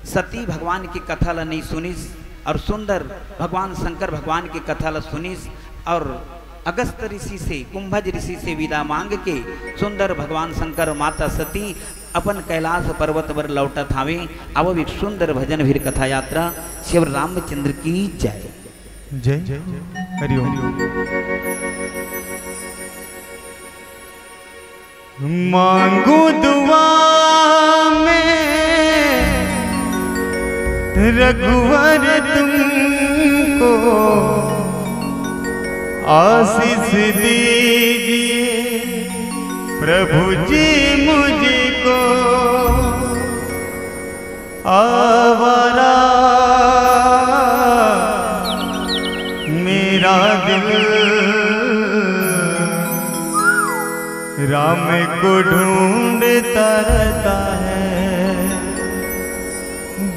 सती भगवान की कथा ला नहीं सुनिस और सुंदर भगवान शंकर भगवान की कथा ला सुनिस और अगस्त ऋषि से, कुंभज ऋषि से विदा मांग के सुंदर भगवान शंकर माता सती अपन कैलाश पर्वत पर लौटत हावे। आवो एक सुंदर भजन फिर कथा यात्रा। शिव रामचंद्र की जय। जय। हरि ओम। मांगू दुआ में रघुवर तुमको, आशीष दीजिए प्रभु जी मुझको। आवारा मेरा दिल राम को ढूंढता रहता है,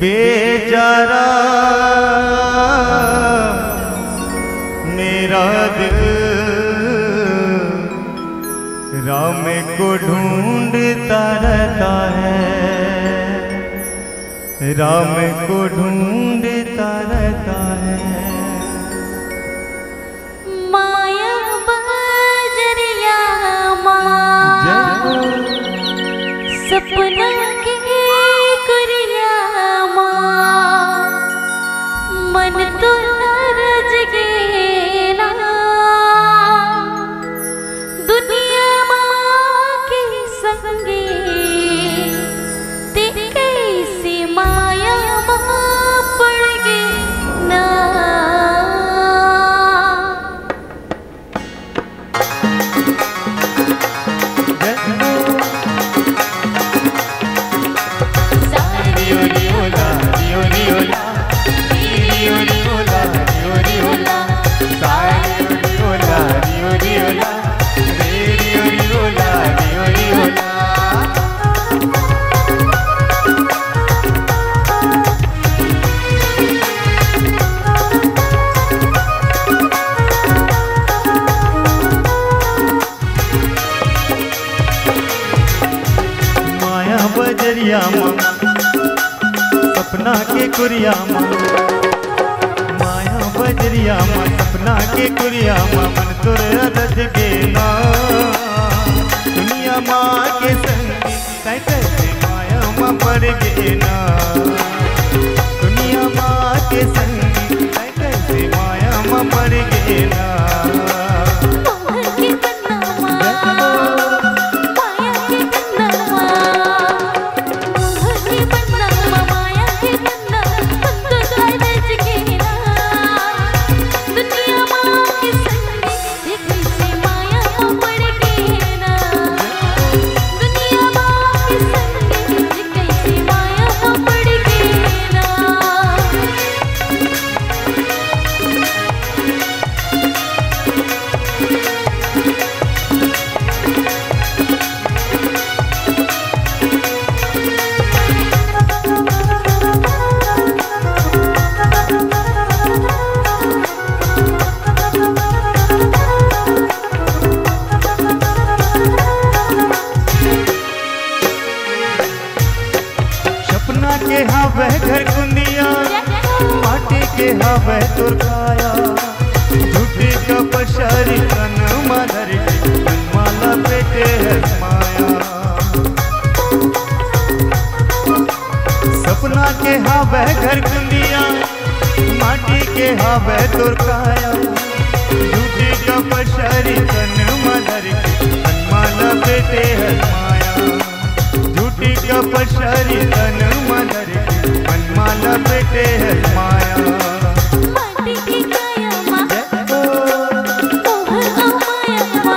बेचारा मेरा दिल राम को ढूंढता रहता है, राम को ढूंढता रहता है। माया बजरिया मा, जय हो। सपना के कुरिया मा, मन तो रज गे ना। दुनिया मा के संगे ते कैसे माया मा पड़ गे ना। माया बजरिया मा, सपना के कुरिया मा, माया बजरिया मा, सपना के कुरिया मा, मन तोर रज गे ना। दुनिया मा के संग तै कैसे माया मा पड़ गे ना। दुनिया मा के संग तै कैसे माया मा पड़ गे ना। मोहन के पन्ना मा, माया के पन्ना मा, मोहन के पन्ना मा, माया के पन्ना, हम तो गरज गे ना। दुनिया मा के संग ये कैसे माया मा पड़ गे ना। दुनिया मा के संग ये कैसे माया मा पड़ गे ना। सपना के हावय घर कुंदिया, माटी के हावय तोर काया। झूठी का पसारी तन मा धर के, मन माला पेटे है माया। सपना के हावय घर कुंदिया, माटी के हावय तोर काया। झूठी कपट शरीर तन म धर के, मन म लपेटे हर माया। झूठी कपट शरीर तन म धर के, मन म लपेटे हर माया। माटी के काया मा, ओह, ओ माया मा।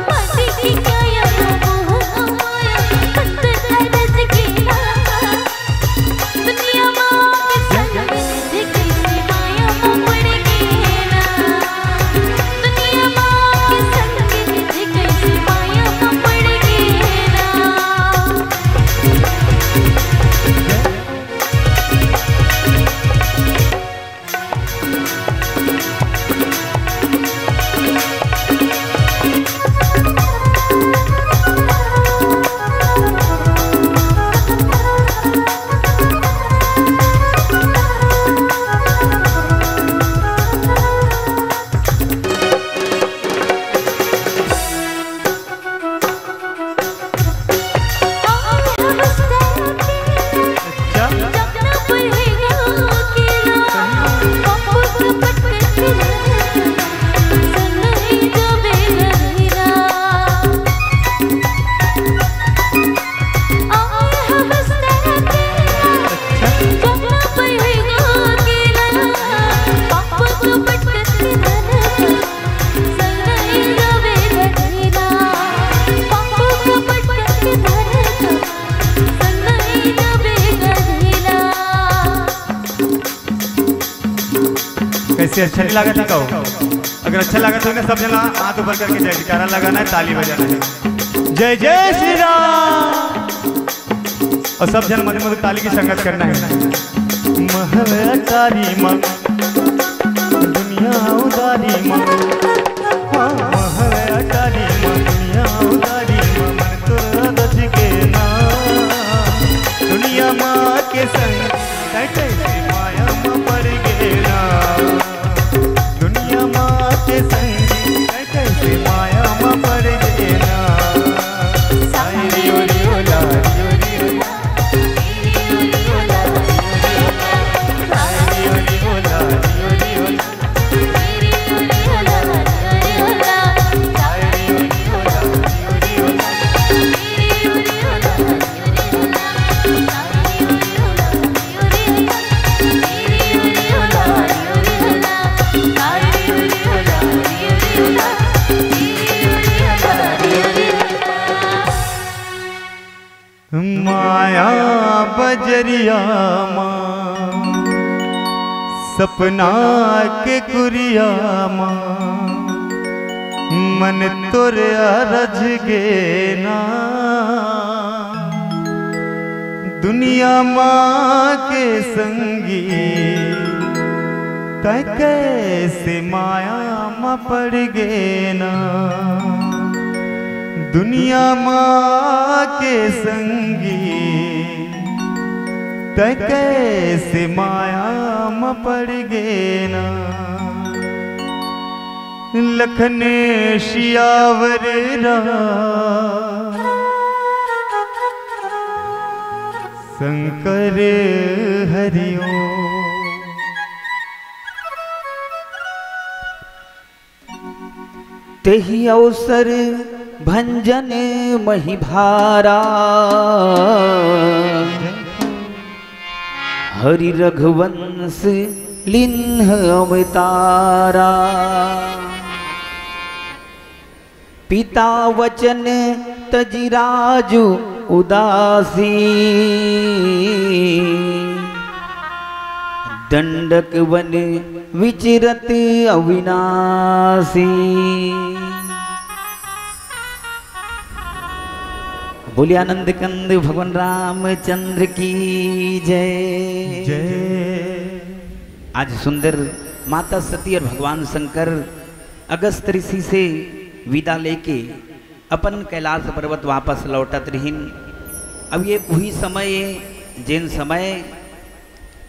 माटी के काया मा, ओह, ओ माया। पत्थर का रच के ना। दुनिया मा के संग जे कइसे माया मा पड़ गे ना। दुनिया मा के संग जे कइसे माया मा पड़ गे ना। कैसे, अच्छा नहीं लागत हे का? अगर अच्छा लागत हे ना, सब जना हाथ ऊपर करके जय जयकारा लगाना है, ताली बजाना है। जय जय श्री राम। और सब जन मधे मधे ताली की संगत करना है। महल अटारी मा दुनिया उदारी मा, हाँ, महल अटारी मा दुनिया उदारी मा, मन तोर रज के ना। दुनिया मा के संग तैं कइसे माया मा पड़ गे ना। दुनिया मा के संग तैं कइसे माया मा पड़ गे ना। साई री ओ री ओ ला री ओ री ओ ला। माया बजरिया मा सपना के कुरिया मा मन तोर अरझ गे ना। दुनिया मा के संगी तैं कइसे माया मा पड़ गे ना। दुनिया मा के संगी तैं कइसे माया मा पड़ गे ना। लखन सियावर राम शंकर हरि ओम। तेहि अवसर भंजन महि भारा, हरि रघुवंश लिन्ह अवतारा। पिता वचन तजि राजु उदासी, दंडक वन विचरत अविनाशी। बोलिए आनंद कंद भगवान रामचंद्र की जय। जय। आज सुंदर माता सती और भगवान शंकर अगस्त ऋषि से विदा लेके अपन कैलाश पर्वत वापस लौटत रहिन। अब ये उही समय ए, जेन समय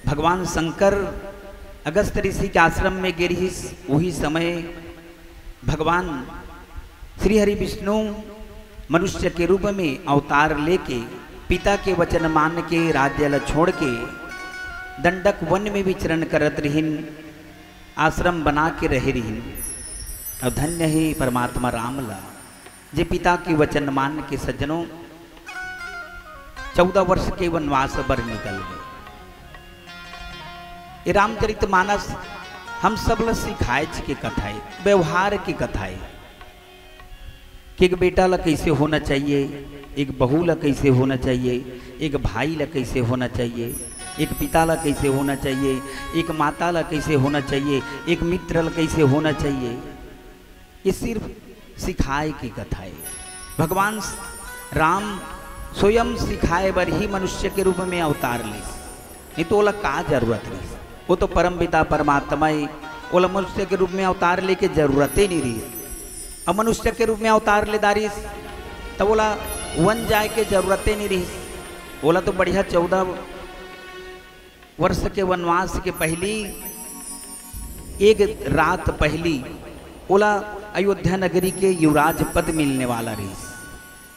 भगवान शंकर अगस्त ऋषि के आश्रम में गे रिहिस, उही समय भगवान श्री हरि विष्णु मनुष्य के रूप में अवतार लेके पिता के वचन मान के राज्य ल छोड़ के दंडक वन में विचरण करत रहिन। आश्रम बना के रहे रहिन। अउ धन्य हे परमात्मा राम ला, जे पिता के वचन मान के सज्जनों चौदह वर्ष के वनवास बर निकल गए। ये रामचरित मानस हम सब ला सिखाएच के कथा हे, व्यवहार के कथा हे। कि एक बेटा ला कैसे होना चाहिए, एक बहू ला कैसे होना चाहिए, एक भाई ला कैसे होना चाहिए, एक पिता ला कैसे होना चाहिए, एक माता ला कैसे होना चाहिए, एक मित्र ला कैसे होना चाहिए। ये सिर्फ सिखाए की कथा हे। भगवान राम स्वयं सिखाए बर ही मनुष्य के रूप में अवतार लिस। नहीं तो ओला का जरूरत रहिस? वो तो परम पिता परमात्मा हे, ओला मनुष्य के रूप में अवतार लेके जरूरते नहीं रहिस। अब मनुष्य के रूप में अवतार ले डारिस, तब ओला वन जाए के जरूरते नहीं रहिस। ओला तो बढ़िया चौदह वर्ष के वनवास के पहली, एक रात पहली ओला अयोध्या नगरी के युवराज पद मिलने वाला रहिस,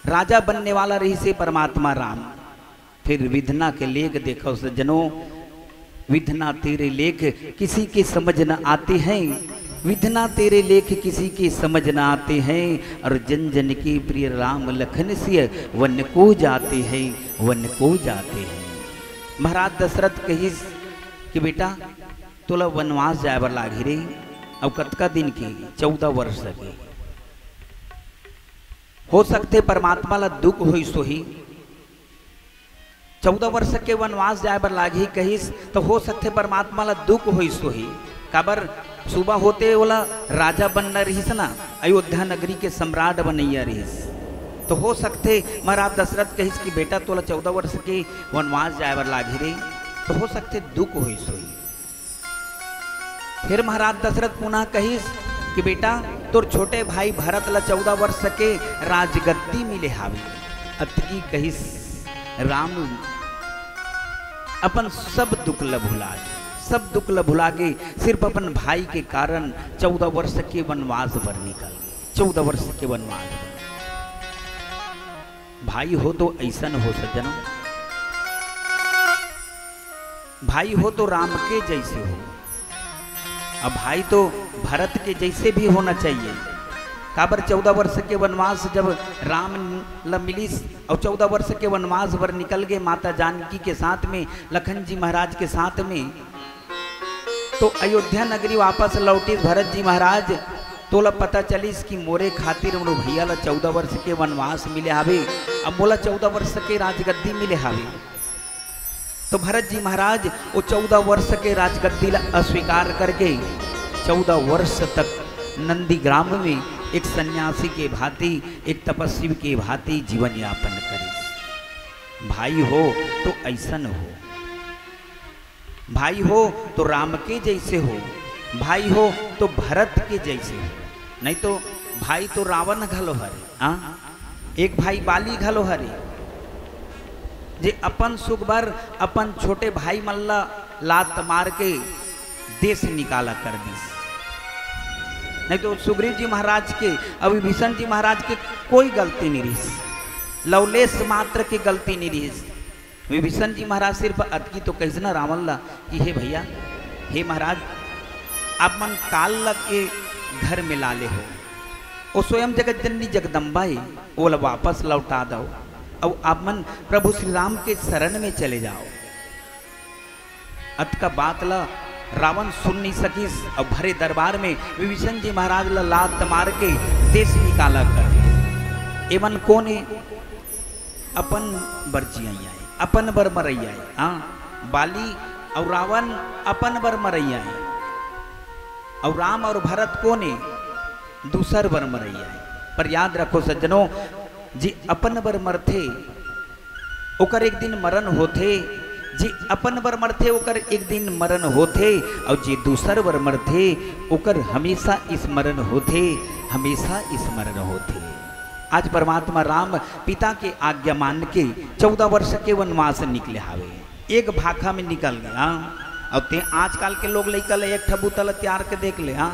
राजा बनने वाला रहिस हे परमात्मा राम। फिर विधना के लेख देखो सज्जनों, विधना तेरे लेख किसी की समझ न आती है, विधना तेरे लेख किसी की समझ न आती है, और जन जन की प्रिय राम लखन सिय वन को जाते हैं, वन को जाते हैं। महाराज दशरथ कहिस कि बेटा, तोला वनवास जाए बर लागही रे। अब कतका दिन के? चौदह वर्ष के। हो सकथे परमात्मा ला दुख होइस होही, चौदह वर्ष के वनवास जाए बर लागही कहिस, तो हो सकथे परमात्मा ला दुख होइस होही। काबर, सुबह होते ओला राजा बनना रहिस ना, अयोध्या नगरी के सम्राट बनैया रहिस। तो हो सकथे महाराज दशरथ कहिस कि बेटा, तोला चौदह वर्ष के वनवास जाए बर लागही रे, तो हो सकथे दुख होइस होही। फिर महाराज दशरथ पुनः कहिस कि बेटा, तोर छोटे भाई भरत ला चौदह वर्ष के राजगद्दी मिले हावे। अतकी कहिस राम अपन सब दुख ल भुला के, सब दुख ल भुला के सिर्फ अपन भाई के कारण चौदह वर्ष के वनवास बर निकल गे। चौदह वर्ष के वनवास बर। भाई हो तो ऐसन हो सज्जनों, भाई हो तो राम के जैसे हो। अब भाई तो भरत के जैसे भी होना चाहिए। काबर, चौदह वर्ष के वनवास जब राम ल मिलिस और चौदह वर्ष के वनवास बर निकल गए माता जानकी के साथ में, लखन जी महाराज के साथ में, तो अयोध्या नगरी वापस लौटिस भरत जी महाराज। तोला पता चलिस कि मोरे खातिर मोर भैया ला चौदह वर्ष के वनवास मिले हावे, अब मोला चौदह वर्ष के राजगद्दी मिले हावे। तो भरत जी महाराज वो चौदह वर्ष के राजगद्दी ला अस्वीकार करके चौदह वर्ष तक नंदीग्राम में एक सन्यासी के भांति, एक तपस्वी के भांति जीवन यापन करिस। भाई हो तो ऐसन हो, भाई हो तो राम के जैसे हो, भाई हो तो भरत के जैसे हो, नहीं तो भाई तो रावण घलो हरे। हाँ, एक भाई बाली घलो हरे, जे अपन सुख बर अपन छोटे भाई मन ला लात मार के देश निकाला कर दिस। नहीं तो सुग्रीव जी महाराज के और विभीषण जी महाराज के कोई गलती नहीं रहिस, लवलेश मात्र के गलती नहीं रहिस। विभीषण जी महाराज सिर्फ अतकी तो कहिस ना रावण ला कि हे भैया, हे महाराज, आप मन काल ला के घर में ला ले हो, वो स्वयं जगत जननी जगदम्बा हे, वो ला वापस लौटा दो, अब आप मन प्रभु श्री राम के शरण में चले जाओ। अतका बात ला रावण सुन नहीं सकिस, अब भरे दरबार में विभीषण जी महाराज ला लात मार के देश निकाला कर दिस। एमन कोन हे? अपन बर जियइया हे, अपन बर मरइया हे। हाँ, बाली और रावण अपन बर मरइया हे, और राम और भरत कोन हे? दूसर बर मरइया हे। पर याद रखो सज्जनों, जे अपन बर मरथे, ओकर एक दिन मरण होथे। जे अपन बर मरथे, ओकर एक दिन मरण होथे, और जे दूसर बर मरथे, ओकर हमेशा स्मरण होथे, हमेशा स्मरण होथे। आज परमात्मा राम पिता के आज्ञा मान के चौदह वर्ष के वनवास निकले हावे, एक भाखा में निकल गया। अब ते आजकल के लोग लइका ले एक ठा बूता ल त्यार के देख ले, हाँ,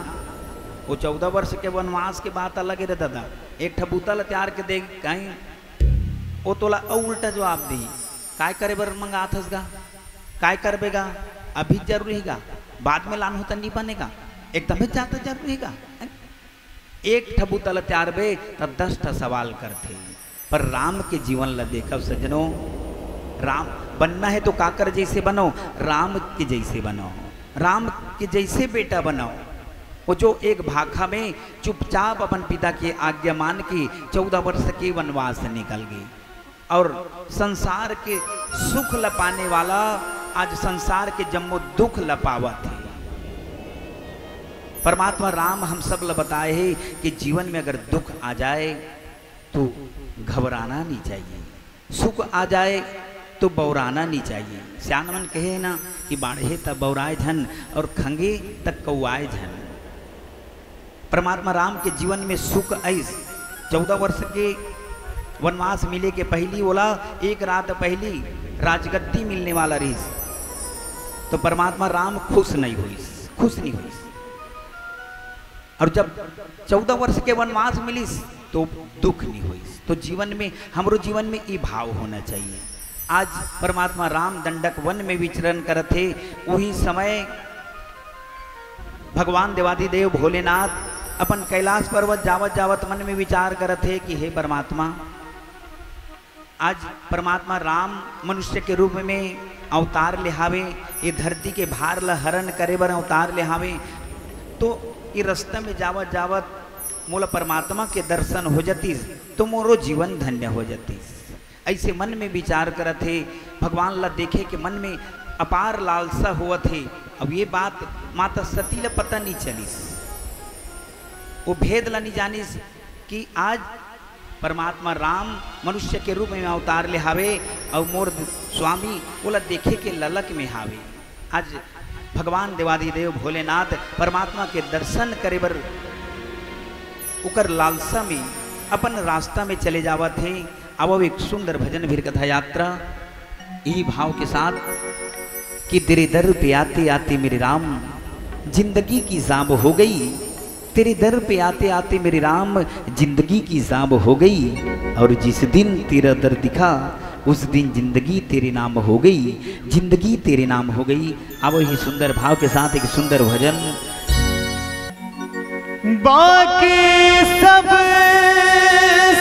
वो चौदह वर्ष के वनवास के बात अलग हे रे दादा। एक ठा बूता ल त्यार के देख, कहीं वो तोला अउ उल्टा जवाब दी, "काय करे बर मंगात हस गा? काय करबे गा? अभी जरूरी हे गा? बाद में लान हो त नहीं बनेगा।" एकदम ही ज्यादा जरूरी हे का? एक ठा बूता ल त्यारबे, त दस ठा सवाल करथे। पर राम के जीवन ल देखव सज्जनों, राम बनना हे तो काकर जइसे बनो, राम के जइसे बनो, राम के जइसे बेटा बनो। वो जो एक भाखा में चुपचाप अपन पिता के आज्ञा मान के चौदह वर्ष के वनवास निकल गे। अउ संसार के सुख ल पाने वाला आज संसार के जम्मो दुख ल पावत हे। परमात्मा राम हम सब ल बताए हे कि जीवन में अगर दुख आ जाए तो घबराना नहीं चाहिए, सुख आ जाए तो बौराना नहीं चाहिए। सियान मन कहे हे ना कि बाढ़े त बौराए झन अउ खंगे त कौआए झन। परमात्मा राम के जीवन में सुख आइस। चौदह वर्ष के वनवास मिले के पहिली ओला एक रात पहिली राजगद्दी मिलने वाला रहिस, तो परमात्मा राम खुश नहीं होइस, खुश नहीं होइस। अउ जब चौदह वर्ष के वनवास मिलिस तो दुख नहीं होइस। तो जीवन में, हमरो जीवन में ये भाव होना चाहिए। आज परमात्मा राम दंडक वन में विचरण करत हे, उही समय भगवान देवादिदेव भोलेनाथ अपन कैलाश पर्वत जावत जावत मन में विचार करत हे कि हे परमात्मा, आज परमात्मा राम मनुष्य के रूप में अवतार ले हावे, ये धरती के भार ल हरण करे बर अवतार ले हावे, तो ये रास्ता में जावत जावत मोला परमात्मा के दर्शन हो जातिस तो मोरो जीवन धन्य हो जातिस। ऐसे मन में विचार करत हे, भगवान ला देखे के मन में अपार लालसा होवत हे। अब ये बात माता सती ला पता नहीं चलिस, वो भेद ला नहीं जानिस कि आज परमात्मा राम मनुष्य के रूप में अवतार ले हावे अउ मोर स्वामी ओला देखे के ललक में हावे। आज भगवान देवादिदेव भोलेनाथ परमात्मा के दर्शन करे बर ओकर लालसा में अपन रास्ता में चले जावत हे। आवो एक सुंदर भजन भीर कथा यात्रा, यही भाव के साथ कि तेरे दर पे आते आते मेरे राम जिंदगी की जाम हो गई। तेरे दर पे आते आते मेरे राम जिंदगी की जाम हो गई। और जिस दिन तेरा दर दिखा उस दिन जिंदगी तेरे नाम हो गई, जिंदगी तेरे नाम हो गई। आवो ही सुंदर भाव के साथ एक सुंदर भजन। बाकी सब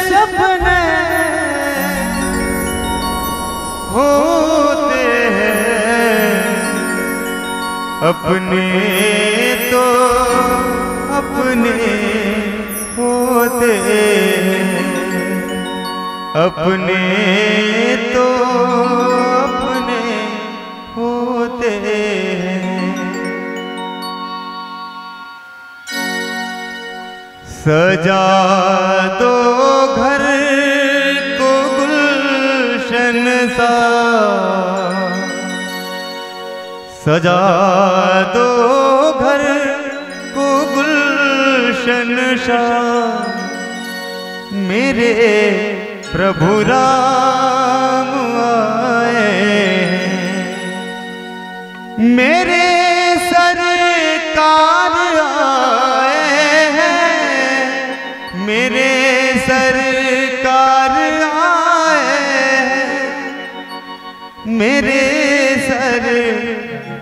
सपने होते हैं, अपने तो अपने होते हैं, अपने तो अपने होते हैं। सजा दो घर को गुलशन सा, सजा दो घर को गुलशन सा, मेरे प्रभु राम आए हैं, मेरे सरकार आए हैं, मेरे सरकार आए हैं, मेरे सरकार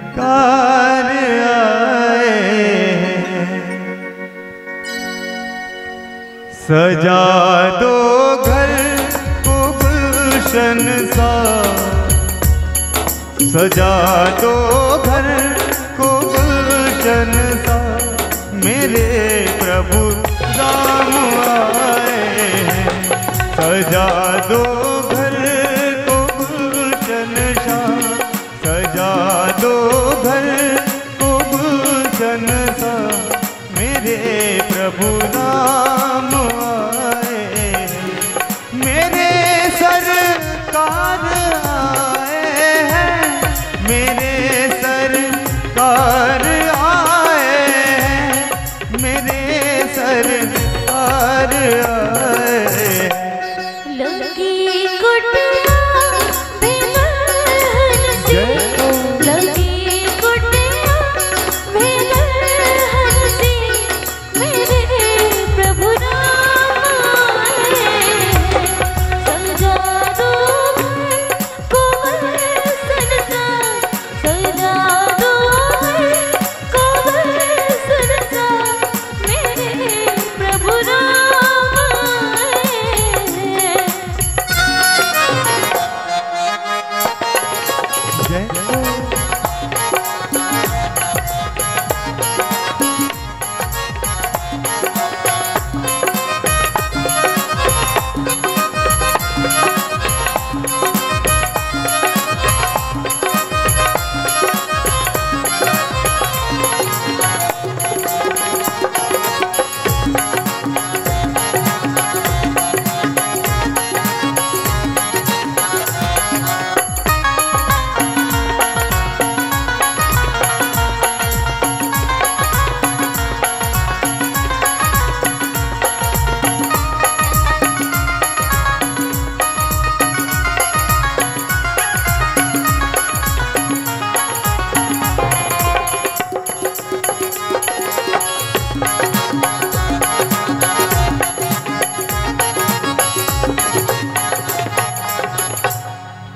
आए हैं। सजा दो घर को गुलशन सा, सजा दो घर को गुलशन सा, मेरे प्रभु राम आए हैं। सजा दो घर को गुलशन सा, सजा दो घर को गुलशन सा, मेरे प्रभु राम आए हैं, मेरे सरकार आए हैं, मेरे सरकार आए हैं, मेरे सरकार आए हैं। लगी कुटिया भेलन से, जय हो। लगी कुटिया भेलन से, मेरे प्रभु राम आए। सजा दो घर को गुलशन सा, सजा दो घर को गुलशन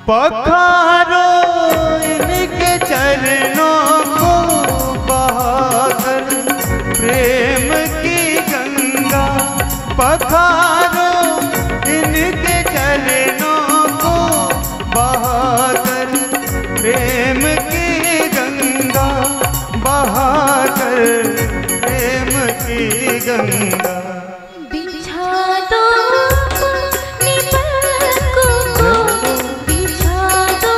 पखारो इनके चरणों को बहाकर प्रेम की गंगा, पखारो इनके चरणों को बहाकर प्रेम की गंगा, बहाकर प्रेम की गंगा। बिछा दो अपनी पलकों को, बिछा दो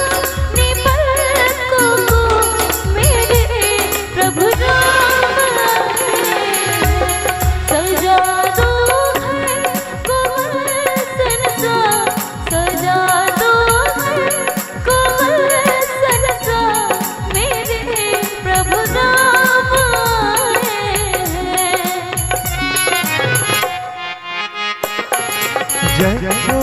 अपनी पलकों को, मेरे प्रभु राम आए हैं। सजा दो घर को वसन सा, सजा दो घर को वसन सा, मेरे प्रभु राम आए हैं। जय हो।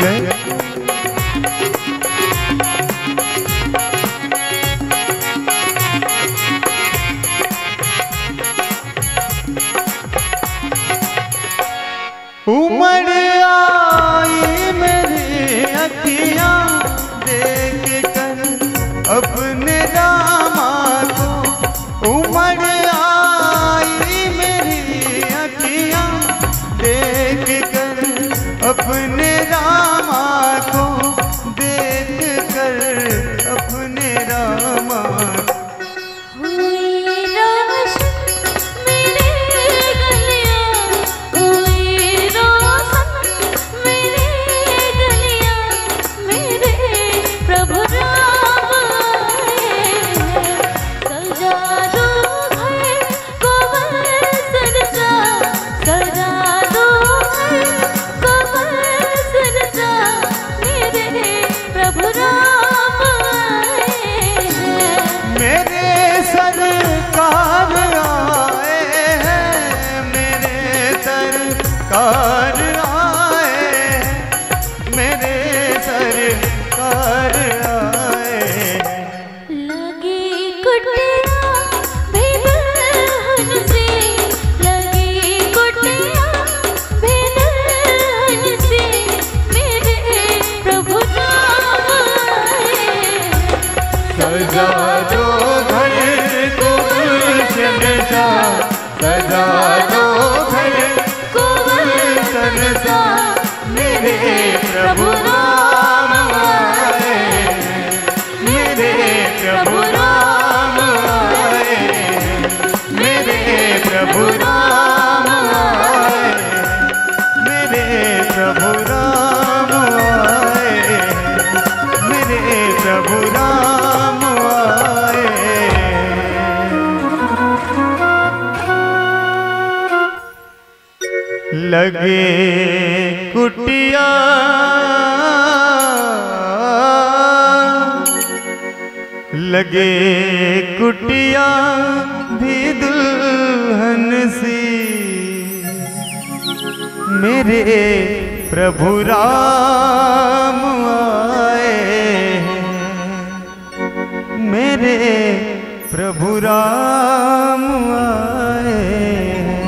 जय। उमड़ आई मेरी अखियां देख कर अपने रामा को, उमड़ आई मेरी अखियां देख कर अपने रामा को, देख कर अपने रामा को। हुई रोशन मेरे गलियां, हुई रोशन मेरे गलियां, मेरे प्रभु राम आए हैं। सजा दो घर को वसन सा, सजा दो घर को वसन सा, मेरे प्रभु राम आए हैं। मेरे सरकार आए हैं, मेरे सरकार आए हैं, मेरे सरकार आए हैं। लगी कुटिया भी दुल्हन से, लगी कुटिया भी दुल्हन से, मेरे प्रभु राम आए। सजा दो घर को गुलशन सा, सजा दो घर को गुलशन सा, मेरे प्रभु राम आए, मेरे प्रभु राम आए, मेरे प्रभु राम आए, मेरे प्रभु राम आए, मेरे प्रभु राम आए। लगे कुटिया, लगे कुटिया भी दुल्हन सी, मेरे प्रभु राम आए हैं, मेरे प्रभु राम आए हैं।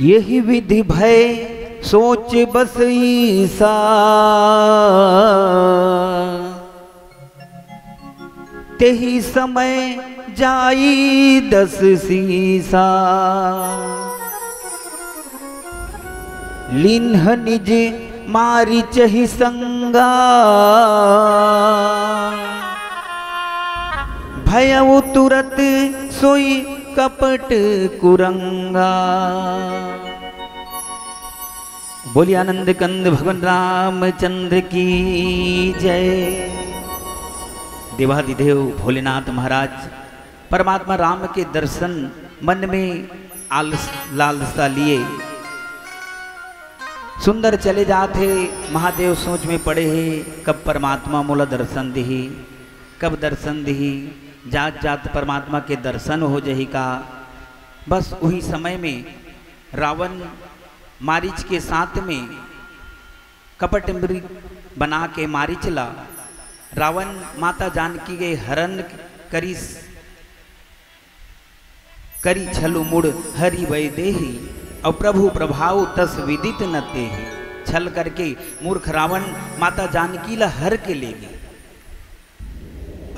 यही विधि भय सोच बस ईसा, तेही समय जाई दस सीसा। लीन्ह निज मारिच ही संगा, भयउ तुरत सोई कपट कुरंगा। बोलिए आनंद कंद भगवान रामचंद्र की जय। देवादिदेव भोलेनाथ महाराज, परमात्मा राम के दर्शन मन में आलस, लालसा लिए सुंदर चले जात हे। महादेव सोच में पड़े हे, कब परमात्मा मोला दर्शन दिही, कब दर्शन दिही, जात जात परमात्मा के दर्शन हो जही का। बस उही समय में रावण मारीच के साथ में कपट मृग बना के मारीच ला, रावण माता जानकी के हरण करिस। करी छलु मुड़ हरि वै देही, और प्रभु प्रभाव तस विदित न तेही। छल करके मूर्ख रावण माता जानकी ला हर के ले गे।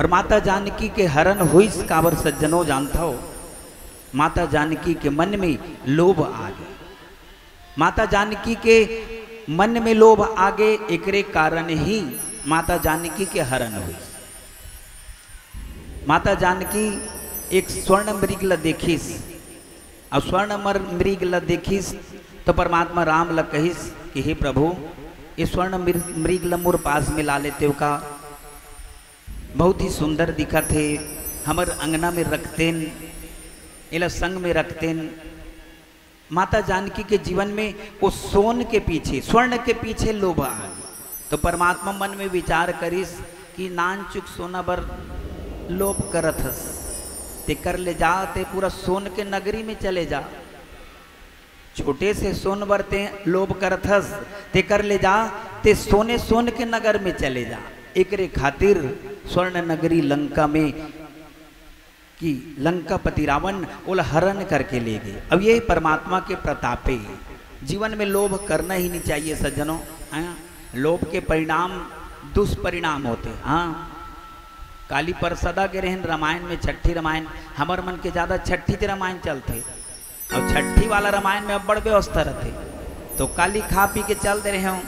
और माता जानकी के हरण होइस काबर सज्जनो जानथव? माता जानकी के मन में लोभ आ गे। माता जानकी के मन में लोभ आ गे, एकरे कारण ही माता जानकी के हरण होइस। माता जानकी एक स्वर्ण मृग ल देखिस, अउ स्वर्ण मर-, मृग ल देखिस तो परमात्मा राम ल कहिस कि हे प्रभु, ये स्वर्ण मृ-, मृग ल मोर पास में ला लेतेव का? बहुत ही सुंदर दिखत हे, हमर अंगना में रखतेन, एला संग में रखतेन। माता जानकी के जीवन में वो सोन के पीछे, स्वर्ण के पीछे लोभ आ गे। तो परमात्मा मन में विचार करिस कि नानचुक सोना बर लोभ करत हस, तेकर ले जा, ते पूरा सोन के नगरी में चले जा। छोटे से सोन बर ते लोभ करत हस, तेकर ले जा, ते सोने सोन के नगर में चले जा। एकरे खातिर स्वर्ण नगरी लंका में कि लंकापति रावण ओला हरण करके ले गे। अब ये परमात्मा के प्रतापे हे। जीवन में लोभ करना ही नहीं चाहिए सज्जनों, हैं? लोभ के परिणाम दुष्परिणाम होते। हाँ, काली परसदा गे रहेन रामायण में, छठी रामायण, हमर मन के ज्यादा छठी के रामायण चलथे। अब छठी वाला रामायण में अब्बड़ व्यवस्था रथे, तो काली खा पी के चल दे रहे हो।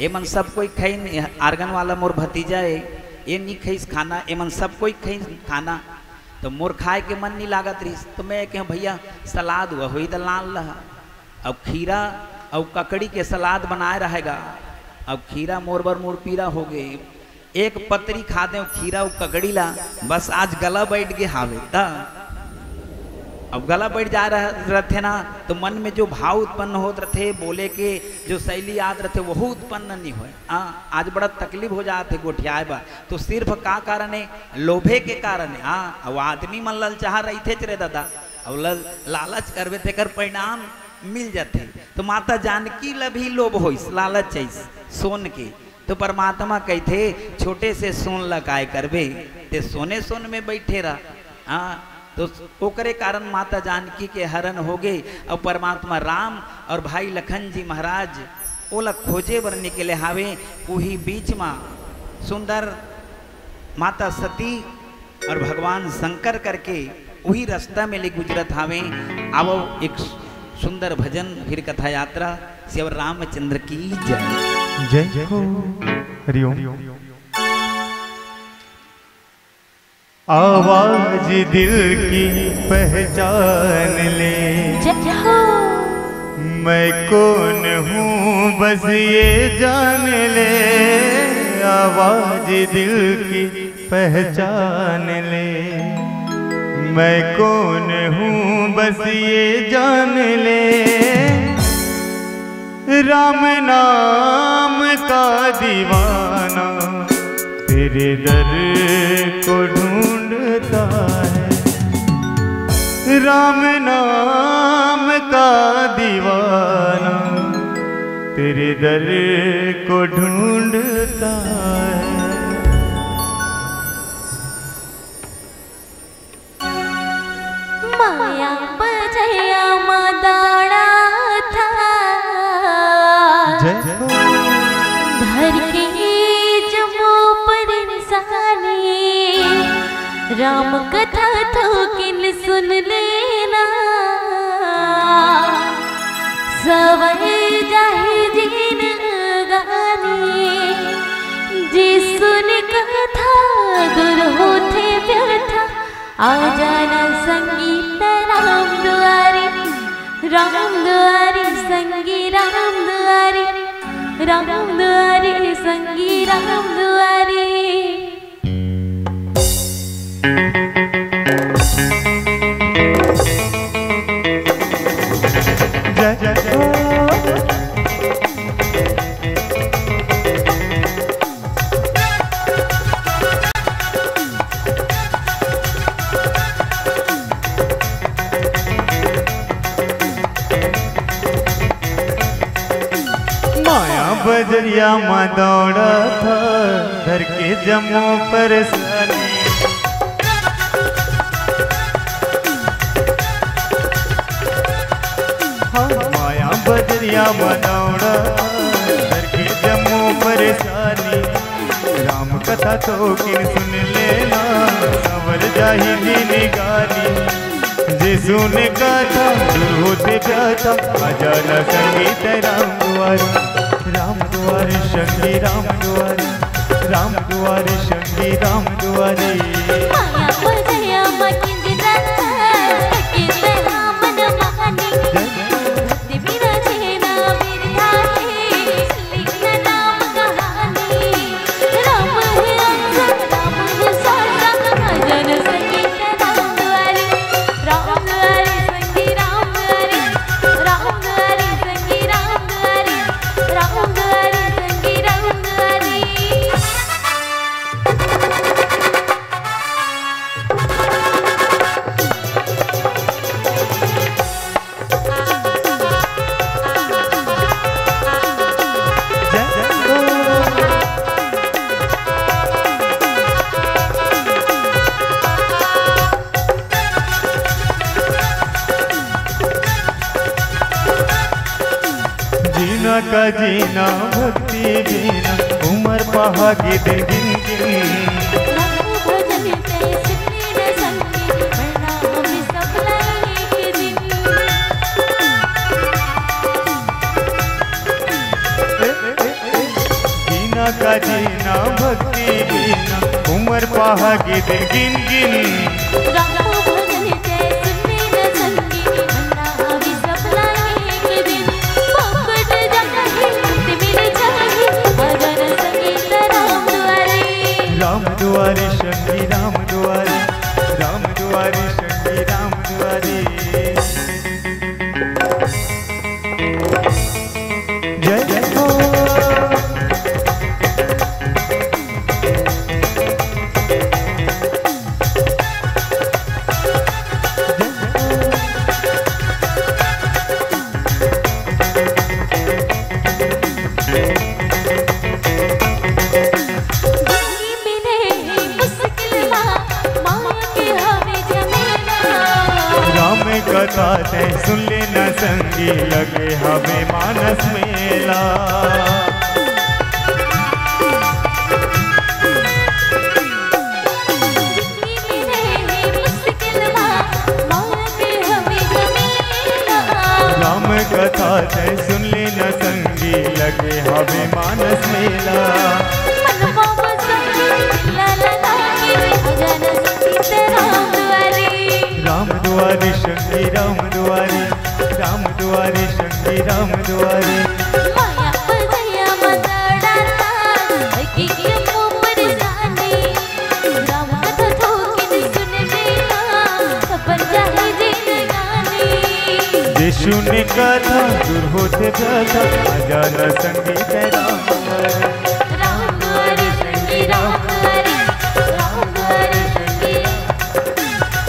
ए मन सब कोई खइन, आर्गन वाला मोर भतीजा है, ये नहीं खइस खाना, ए मन सब कोई खइन खाना। तो मोर खाए के मन नहीं लागत रहिस, तो मैं कहें, "भैया, सलाद हुआ होई तो लान लहा।" अब खीरा अउ ककड़ी के सलाद बनाए रहेगा। अब खीरा मोर बर मोर पीरा हो गए। एक पतरी खा देव खीरा अउ ककड़ी ला, बस आज गला बैठ गे हावे। त अब गला बैठ जा रह-, रहथे ना, तो मन में जो भाव उत्पन्न होत रहथे, बोले के जो शैली याद रहथे, वहू उत्पन्न नहीं होए। हाँ, आज बड़ा तकलीफ हो जात हे गोठियाए बा। तो सिर्फ का कारण हे? लोभे के कारण हे। हाँ, अब आदमी मन ललचाहा रहिथेच रे दादा, अब लल-, लालच करबे तेकर परिणाम मिल जाथे। तो माता जानकी ल भी लोभ होइस, लालच आइस सोन के। तो परमात्मा कहिथे, "छोटे से सोन ल काय करबे, ते सोने सोन में बैठे रह।" हाँ, तो ओकरे कारण माता जानकी के हरण हो गे। और परमात्मा राम और भाई लखन जी महाराज ओला खोजे बर निकले हावे। उही बीच मा सुंदर माता सती और भगवान शंकर करके उही रास्ता में ले गुजरत हावे। आवो एक सुंदर भजन, फिर कथा यात्रा। श्री रामचंद्र की जय। जय हो। हरिओम। आवाज दिल की पहचान ले। जय हो। मैं कौन हूँ बस ये जान ले, आवाज दिल की पहचान ले। मैं कौन हूँ बस ये जान ले, राम नाम का दीवाना तेरे दर को ढूंढता है। राम नाम का दीवाना तेरे दर को ढूंढता है। माया बजया मदाड़ा था। जय हो। धर के जमो पर इंसानी, राम कथा थोकिन सुन लेना। सवई जाहि जिन गानी, जे सुन कथा दूर होथे व्यथा। आ जाना संगीत राम दुआरे, राम दुआरे संगी राम दुआरे, राम दुआरे संगी राम दुआरे। जय जय हो। बजरिया म दौड़त हंव, धर के जम्मो परेशानी। हाँ, माया बजरिया म दौड़त हंव, धर के जम्मो परेशानी। राम कथा थोकिन सुन लेना, संवर जाही जिनगानी। जे सुने कथा दूर होथे व्यथा, आ जाना संगी तैं राम दुआरी। राम दुआरी संगी राम दुआरी, राम दुआरी संगी राम दुआरी। माया बजरिया म किंजरत हंव, सखी तैं हा मन मानी। भक्ति बिना जीना बिरथा हे, सुन लेना राम कहानी। राम हे अंश, राम हे साचा, आ जाना संगी तैं राम दुआरी। राम दुआरी संगी राम दुआरी, राम दुआरी संगी राम दुआरी, राम दुआरी संगी राम दुआरी। जीना का जीना भक्ति बिना, उमर पहा गे दिन गिन गिन। राम भजन तैं सुन लेना संगी, मरना हमें सब ला एक दिन। जीना का जीना भक्ति बिना, उमर पहा गे दिन गिन गिन। राम भजन तैं सुन लेना संगी, मरना हमें सब ला एक दिन। फोकट जाही मुक्ति मिल जाही, आ जाना संगी तैं राम दुआरी। राम दुआरी संगी राम दुआरी, राम दुआरी संगी राम दुआरी। जय जय हो। जिंदगी में रहे मुश्किल मा, माया के हवे झमेला। राम कथा तैं सुन लेना संगी, लगे हवे मानस मेला। जिंदगी में रहे मुश्किल मा, माया के हवे झमेला। राम कथा तैं सुन लेना संगी, लगे हवे मानस मेला। मनवा बस ला लगा के, आ जाना संगी तैं राम दुआरी। राम दुआरी संगी राम दुआरी, राम दुआरी संगी राम दुआरी। माया बजरिया म दौड़त हंव, सखी तैं हा मन मानी। राम कथा थोकिन सुन लेना, संवर जाही जिनगानी। जे सुने कथा दूर होथे व्यथा, आ जाना संगी तैं राम दुआरी। राम दुआरी संगी राम दुआरी, राम दुआरी संगी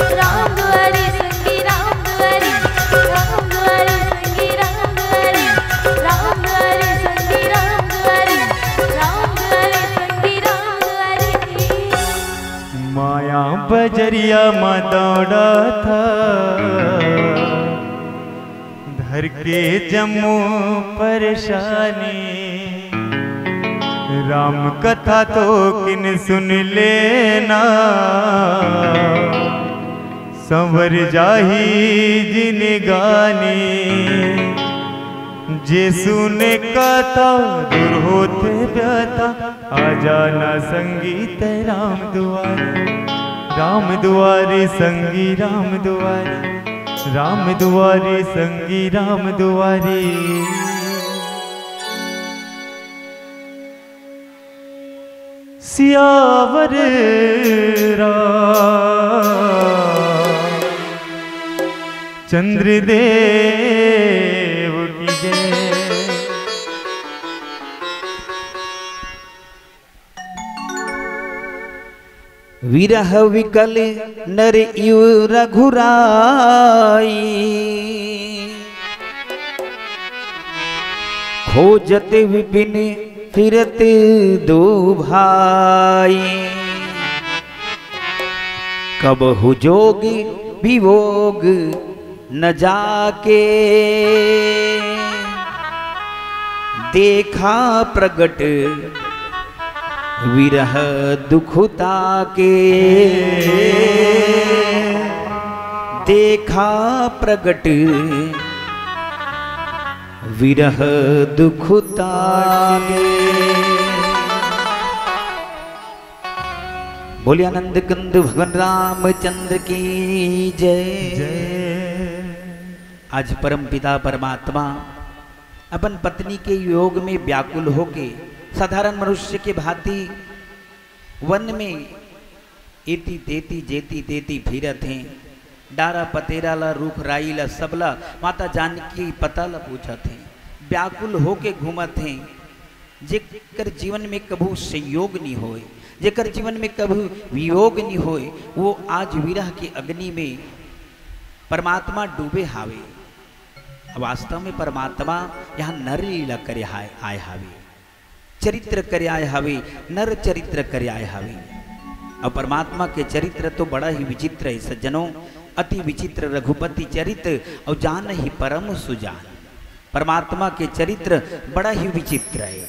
राम दुआरी, राम दुआरी संगी राम दुआरी, राम दुआरी संगी राम दुआरी, राम दुआरी संगी राम दुआरी, राम दुआरी संगी राम दुआरी। माया बजरिया म दौड़त हंव, धर के जम्मो परेशानी। राम कथा थोकिन सुन लेना, संवर जाही जिनगानी। जे सुने कथा दूर होथे व्यथा, आ जाना संगी तैं राम दुआरी। राम दुआरी संगी राम दुआरी, राम दुआरी संगी राम दुआरी। सियावर रामचंद्र देव की जय। विरह विकल नर इव रघुराई। खोजत विपिन फिरत दो भाई, कबहु जोग विवोग न जाके। देखा प्रगट विरह दुखता के, देखा प्रगट विरह दुखता के। बोलिए आनंद कंद भगवान रामचंद्र की जय। जय। आज परम पिता परमात्मा अपन पत्नी के वियोग में व्याकुल होके साधारण मनुष्य के भांति वन में एती तेती जेती तेती फिरत हें। डारा पतेरा ला, रूख राई ला, सबला माता जानकी पता ला पूछत हें। व्याकुल होके घूमत हें। जेकर जीवन में कभू संयोग नी होय, जेकर जीवन में कभू वियोग नी होय, वो आज विरह के अग्नि में परमात्मा डूबे हावे। वास्तव में परमात्मा यहाँ नर लीला करे आय, आय हावे, चरित्र करे आय हावे, नर चरित्र करे आय हावे। अउ परमात्मा के चरित्र तो बड़ा ही विचित्र हे सज्जनों, अति विचित्र रघुपति चरित्र, अउ जानहि परम सुजान। परमात्मा के चरित्र बड़ा ही विचित्र हे।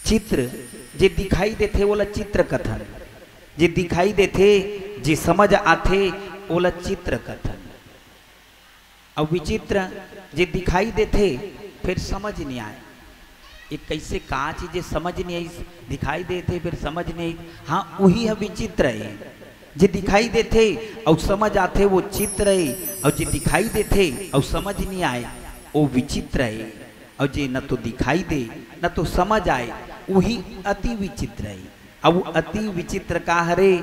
चित्र जे दिखाई देथे, ओला चित्र कथन। जे दिखाई देथे, जे समझ आथे, ओला चित्र कथन। अउ विचित्र जे दिखाई देथे, फिर समझ नइ आय। ये कइसे, का चीज जे समझ नइ आइस, दिखाई देथे, फिर समझ नइ आइस। हाँ, उही ह विचित्र हे। जे दिखाई देथे अउ समझ आथे, वो चित्र हे, अउ जे दिखाई देथे अउ समझ नइ आय, वो विचित्र हे। अउ जे न तो दिखाई दे, न तो समझ आय, उही अति विचित्र हे। अउ अति विचित्र का हरे?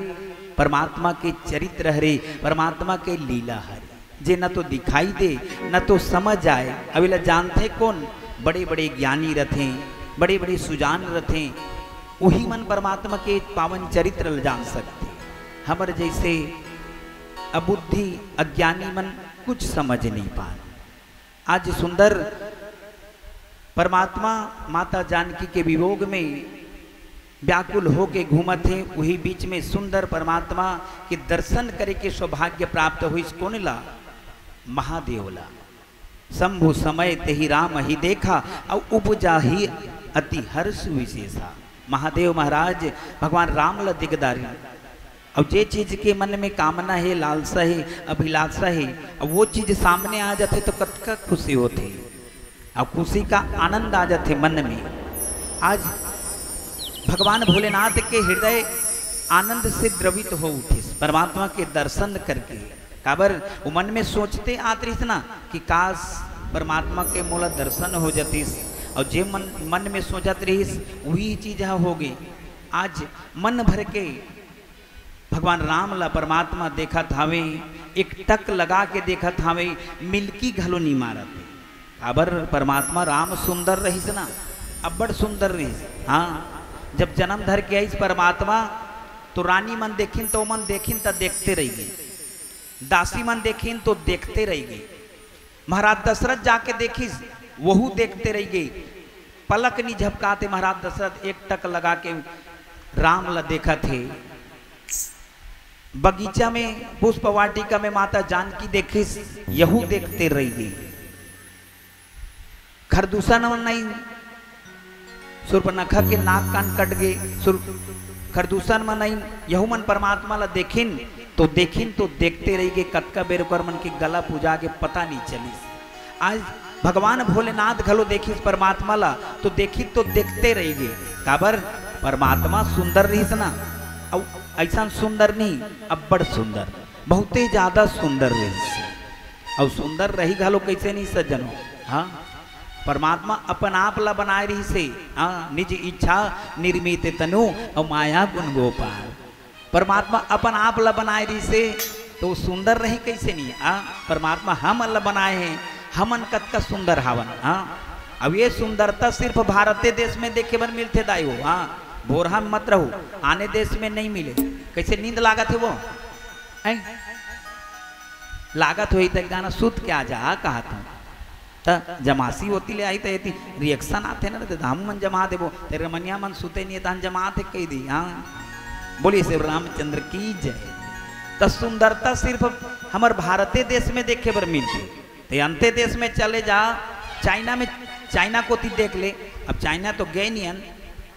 परमात्मा के चरित्र हरे, परमात्मा के लीला हरे, जे न तो दिखाई दे, न तो समझ आय। अब एला जानथे कोन? बड़े-बड़े ज्ञानी रथें, बड़े-बड़े सुजान रथें, उही मन परमात्मा के पावन चरित्र ल जान सकथे। हमर जइसे अबुद्धि, अज्ञानी मन कुछ समझ नइ पान। आज सुंदर परमात्मा माता जानकी के वियोग में व्याकुल होके घूमत हे, उही बीच में सुंदर परमात्मा के दर्शन करे के सौभाग्य प्राप्त होइस। कोन ला? महादेव ला। शंभु समय तेहि राम ही देखा, अउ उपजा ही अति हर्ष विशेषा। महादेव महाराज, भगवान राम ला दिख डारिन। अउ जे चीज के मन में कामना हे, लालसा हे, अभिलाषा हे, अउ वो चीज सामने आ जाथे तो कतका खुशी होथे, अउ खुशी का आनंद आ जाथे मन में। आज भगवान भोलेनाथ के हृदय आनंद से द्रवित हो उठिस परमात्मा के दर्शन करके। काबर? वो मन में सोचते आत रहिस ना कि काश परमात्मा के मोला दर्शन हो जातिस, अउ जे मन, मन में सोचत रहिस, उही चीज ह होगे। आज मन भर के भगवान राम ला परमात्मा देखत हावे, एक टक लगा के देखत हावे, मिलकी घलो नी मारत हे। काबर? परमात्मा राम सुंदर रहिस ना, अब्बड़ सुंदर रहिस। हाँ, जब जन्म धर के आइस परमात्मा, तो रानी मन देखिन, तो ओमन देखिन, त देखते रहि गे। दासी मन देखिन, तो देखते रहि गे। महाराज दशरथ जाके देखिस, वहू देखते रहि गे। पलक नी झपकाते महाराज दशरथ एक टक लगा के राम ला देखत हे। बगीचा में, पुष्प वाटिका में माता जानकी देखिस, यहू देखते रहि गे। खरदूषण मन नहीं, सूर्पनखा के नाक कान कट गे, सुर-, खरदूषण मन नहीं, यहू मन परमात्मा ला देखिन, तो देखिन तो देखते रहि गे, कतका बेर ओकर मन के गला पुजा गे पता नहीं चलिस। आज भगवान भोलेनाथ घलो देखिस परमात्मा ला, तो देखिन तो देखते रहि गे। काबर? परमात्मा सुंदर रहिस ना, अउ अइसन सुंदर नहीं, अब्बड़ सुंदर, बहुते ज्यादा सुंदर रहिस। अउ सुंदर रही घलो कइसे नहीं सज्जनो? हाँ, परमात्मा अपन आप ला बनाए रहिस हे। हाँ, निज इच्छा निर्मित तनु अउ माया गुण गोपाल। परमात्मा अपन आप ला बनाए रहिस हे, तो सुंदर रही कइसे नहीं? हाँ, परमात्मा हमन ला बनाए हे, हमन कतका सुंदर हावन। हाँ, अब ये सुंदरता सिर्फ भारते देश में देखे बर मिलथे दाई हो। हाँ, भोरहा में मत रहू, आने देश में नहीं मिले। कइसे नींद लागत हे वो? हैं? लागत होही त गाना सुत के आ जा, कहत हूँ। त जमासी होती ले आई त एती reaction आथे ना रे, त हमू मन जमा देबो। ते रमनिया मन सुते नहीं, तहन जमात हे कही दी। हाँ, बोलिए श्री रामचंद्र की जय। त सुंदरता सिर्फ हमर भारते देश में देखे बर मिलथे। ते अंते देश में चले जा, चाइना में, चाइना कोती देख ले। अब चाइना तो गए नहीं हन,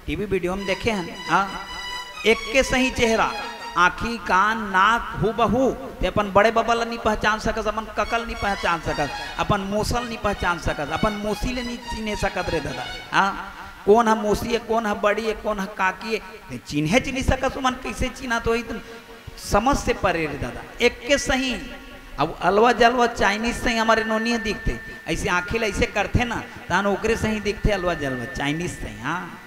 टीवी वीडियो में देखे हन, हाँ, एक के सही चेहरा, आँखी, कान, नाक हूबहू। ते अपन बड़े बबा ल नहीं पहचान सकस, अपन कका ल नहीं पहचान सकस, अपन मौसा ल नहीं पहचान सकस, अपन मौसी ले नहीं चिन्हे सकत रे दादा। हाँ, कोन ह मौसी हे, कोन ह बड़ी हे, कोन ह काकी हे, ते चिन्हे च नहीं सकस। ओमन कैसे चिन्हत होही? त समझ से परे रे दादा, एक के सही। अब अलवा जलवा चाइनीज सही हमर नोनी ह दिखथे, ऐसे आँखी ल ऐसे करथे ना, तहन ओकरे सही दिखथे अलवा जलवा चाइनीज सही। हाँ,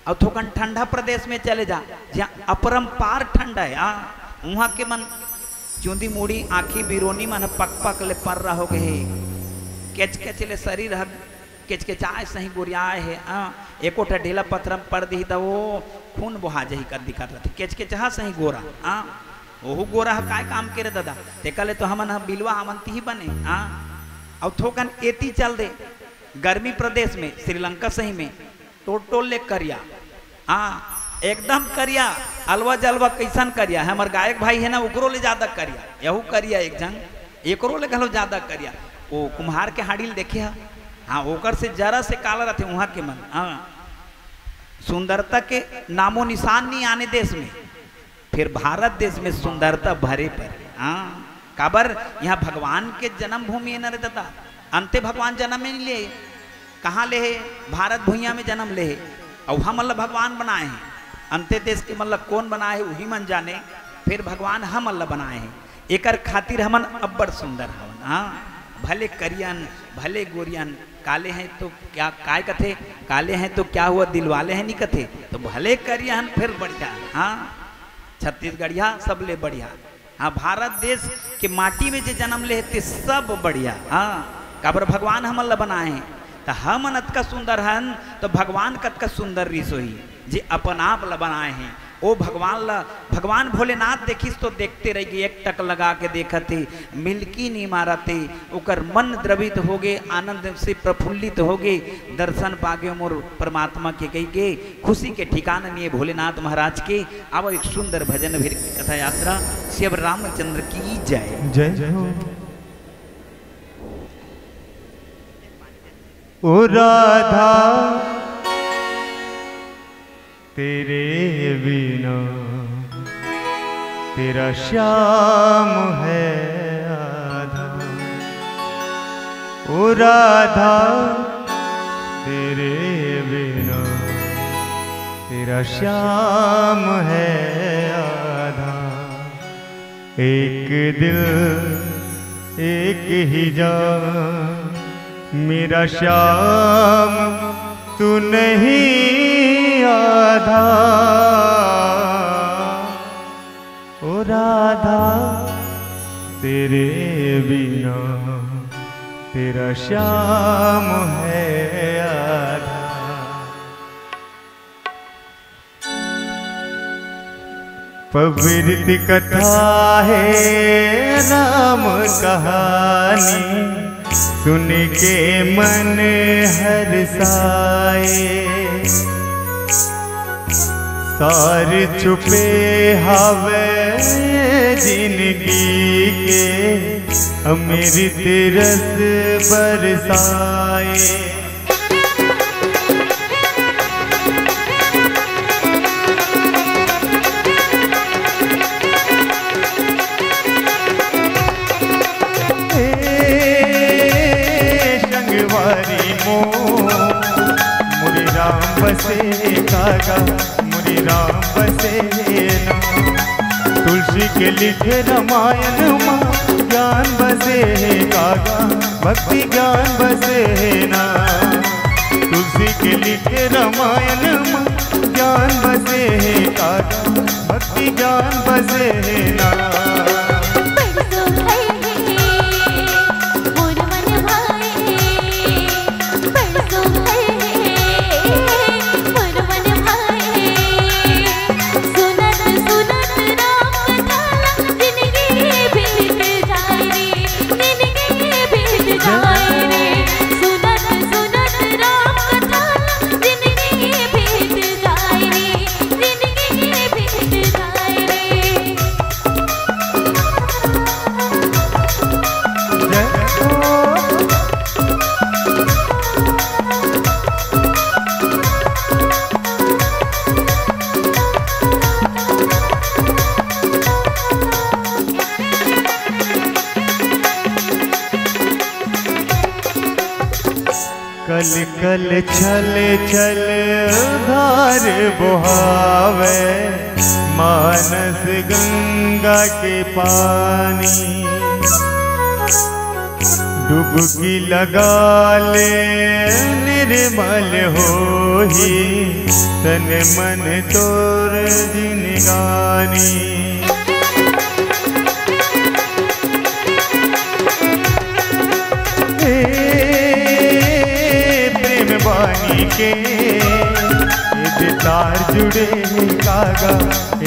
अउ थोकन ठंडा प्रदेश में चले जा, जहाँ अपरंपार ठंडा हे। हाँ, उहाँ के मन चुंदी मुड़ी, आँखी बिरोनी मन ह पक पक ले पर्रा हो गे हे, केच केच ले शरीर ह केचकेचाए सही गोरियाए हे। हाँ, एको ठा ढीला पथरा म पड़ दिही त ओ खून बोहा जही कस दिखत रथे, केचकेचहा सही गोरा। हाँ, ओहू गोरा ह काय काम के रे दादा? तेकर ले तो हमन ह बिलवा हमन तिही बने। हाँ, अउ थोकन एती चल दे, गर्मी प्रदेश में, श्रीलंका सही में, टोटो ले करिया। हाँ, एकदम करिया, अलवा जलवा कैसन करिया हे, हमर गायक भाई हे ना, ओकरो ले ज्यादा करिया, यहू करिया एक झन, एकरो ले घलो ज्यादा करिया। ओ कुम्हार के हाड़ी ल देखे ह, हाँ, ओकर से जरा से काला रथे उहाँ के मन। हाँ, सुंदरता के नामो निशान नहीं आने देश में, फिर भारत देश में सुंदरता भरे परे। हाँ, काबर यहाँ भगवान के जन्मभूमि हे न रे दादा, अंते भगवान जन्म में नहीं ले, कहाँ ले हे? भारत भुइयां में जन्म ले हे, अउ हमन ला भगवान बनाए हे। अंते देश के मन ला कोन बनाए हे, उही मन जाने। फिर भगवान हमन ला बनाए हे, एकर खातिर हमन अब्बड़ सुंदर हवन। हाँ, भले करियन, भले गोरियन, काले हैं तो क्या, काय कथे, काले हैं तो क्या हुआ, दिलवाले हैं नहीं कथे, तो भले करियन फिर बढ़िया। हाँ, छत्तीसगढ़िया सबले बढ़िया। हाँ, भारत देश के माटी में जे जन्म ले हे, ते सब बढ़िया। हाँ, काबर भगवान हमन ला बनाए हे, त हमन अतका सुंदर हन, त भगवान कतका सुंदर रिस होही, जे अपन आप ला बनाए हे। ओ भगवान ला, भगवान भोलेनाथ देखिस तो देखते रह गे, एक टक लगा के देखत हे, मिलकी नी मारत हे। ओकर मन द्रवित होगे, आनंद से प्रफुल्लित होगे, दर्शन पागे मोर परमात्मा के कहिके खुशी के ठिकाना नहीं हे भोलेनाथ महाराज के। आवो एक सुंदर भजन अभिर कथा यात्रा श्री अब रामचंद्र की जय। जय हो। ओ राधा, तेरे बिना तेरा श्याम है आधा। ओ राधा, तेरे बिना तेरा श्याम है आधा। एक दिल, एक ही जान, मेरा श्याम तू नहीं आधा। ओ राधा, तेरे बिना तेरा श्याम है आधा। पवित्र कथा है राम कहानी, सुन के मन हर्षाए। सार छुपे हावे जिनगी के, अमृत रस बरसाए। ए संगवारी मोर, मोरे राम बसे कागा, मोरे राम बसे ना। तुलसी के लिखे रामायण मा, ज्ञान बसे हे कागा, भक्ति ज्ञान बसे हे ना। तुलसी के लिखे रामायण मा, ज्ञान बसे हे कागा, भक्ति ज्ञान बसे हे ना। परसों है मोर मन भाए, परसों है मोर मन भाए। सुनत सुनत राम कथा ला जिनगी बीत जाए रे, जिनगी बीत जाए रे। कल छल छल धार बोहावे, मानस गंगा के पानी। डुबकी लगा ले, निर्मल होही तन मन तोर जिनगानी। ए प्रेम बानी के, एदे तार जुड़े हे कागा,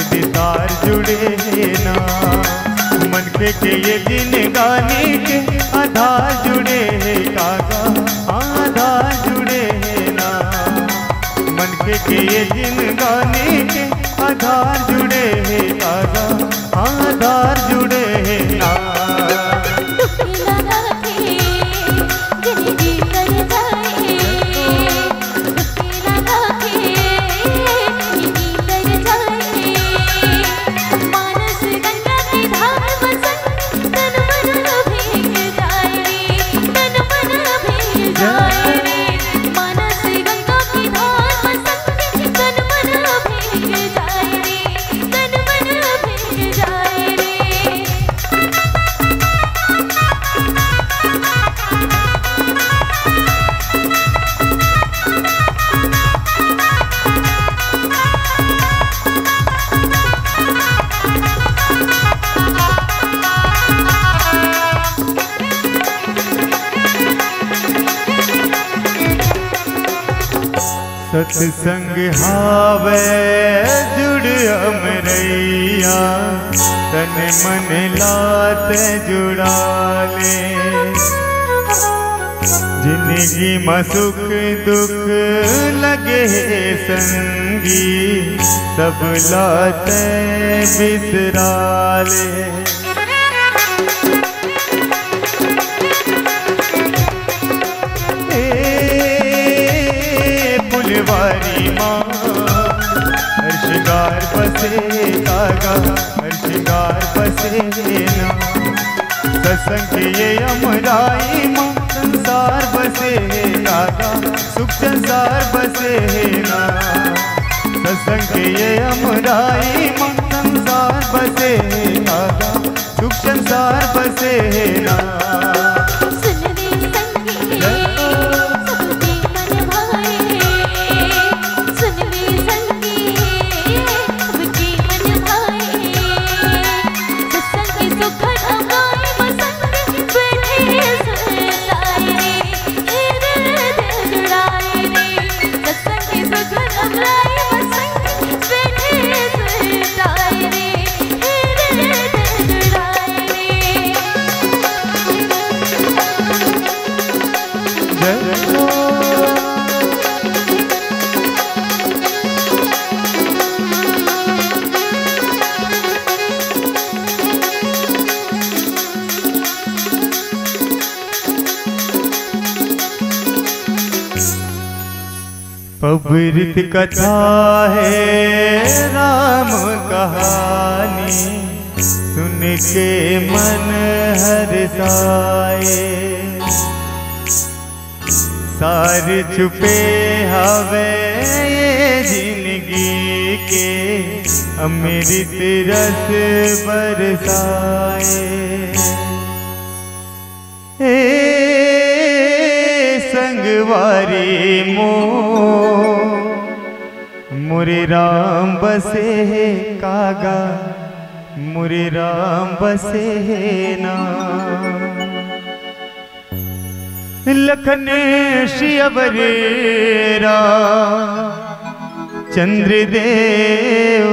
एदे तार जुड़े हे ना। मनखे के ये जिनगानी के आधार जुड़े हे कागा, आधार जुड़े हे ना। मनखे के ये जिनगानी के आधार जुड़े हे कागा, आधार जुड़े हे ना। सत्संग हावे जुड़ अमरैया, तन मन लात जुड़ा ले। जिंदगी म सुख दुख लगे हे संगी, सब लात बिसरा ले। ए फुलवारी माँ, हर श्रृंगार बसे कागा, हर श्रृंगार बसे ना। सत्संग के ये अमराई माँ, संसार बसे कागा, सुख संसार बसे ना। सत्संग के ये अमराई माँ, संसार बसे कागा, सुख संसार बसे ना। सुन रे संगी, सबके मन भाए। सुन रे संगी, सबके मन भाए। सत्संग सुख अमाए, बसंग बैठे सुरताए रे। ए दिल जुड़ाए रे। सत्संग सुख अमाए, बसंग बैठे सुरताए रे। पबरित कथा हे राम कहानी, सुन के मन हरसाए। सार छुपे हवे ये जिंदगी के, अमृत रस बरसाए। ए संगवारी मोर, मोरे राम बसे हे कागा, मोरे राम बसे हे ना। लखन श्री अवर राम, चंद्रदेव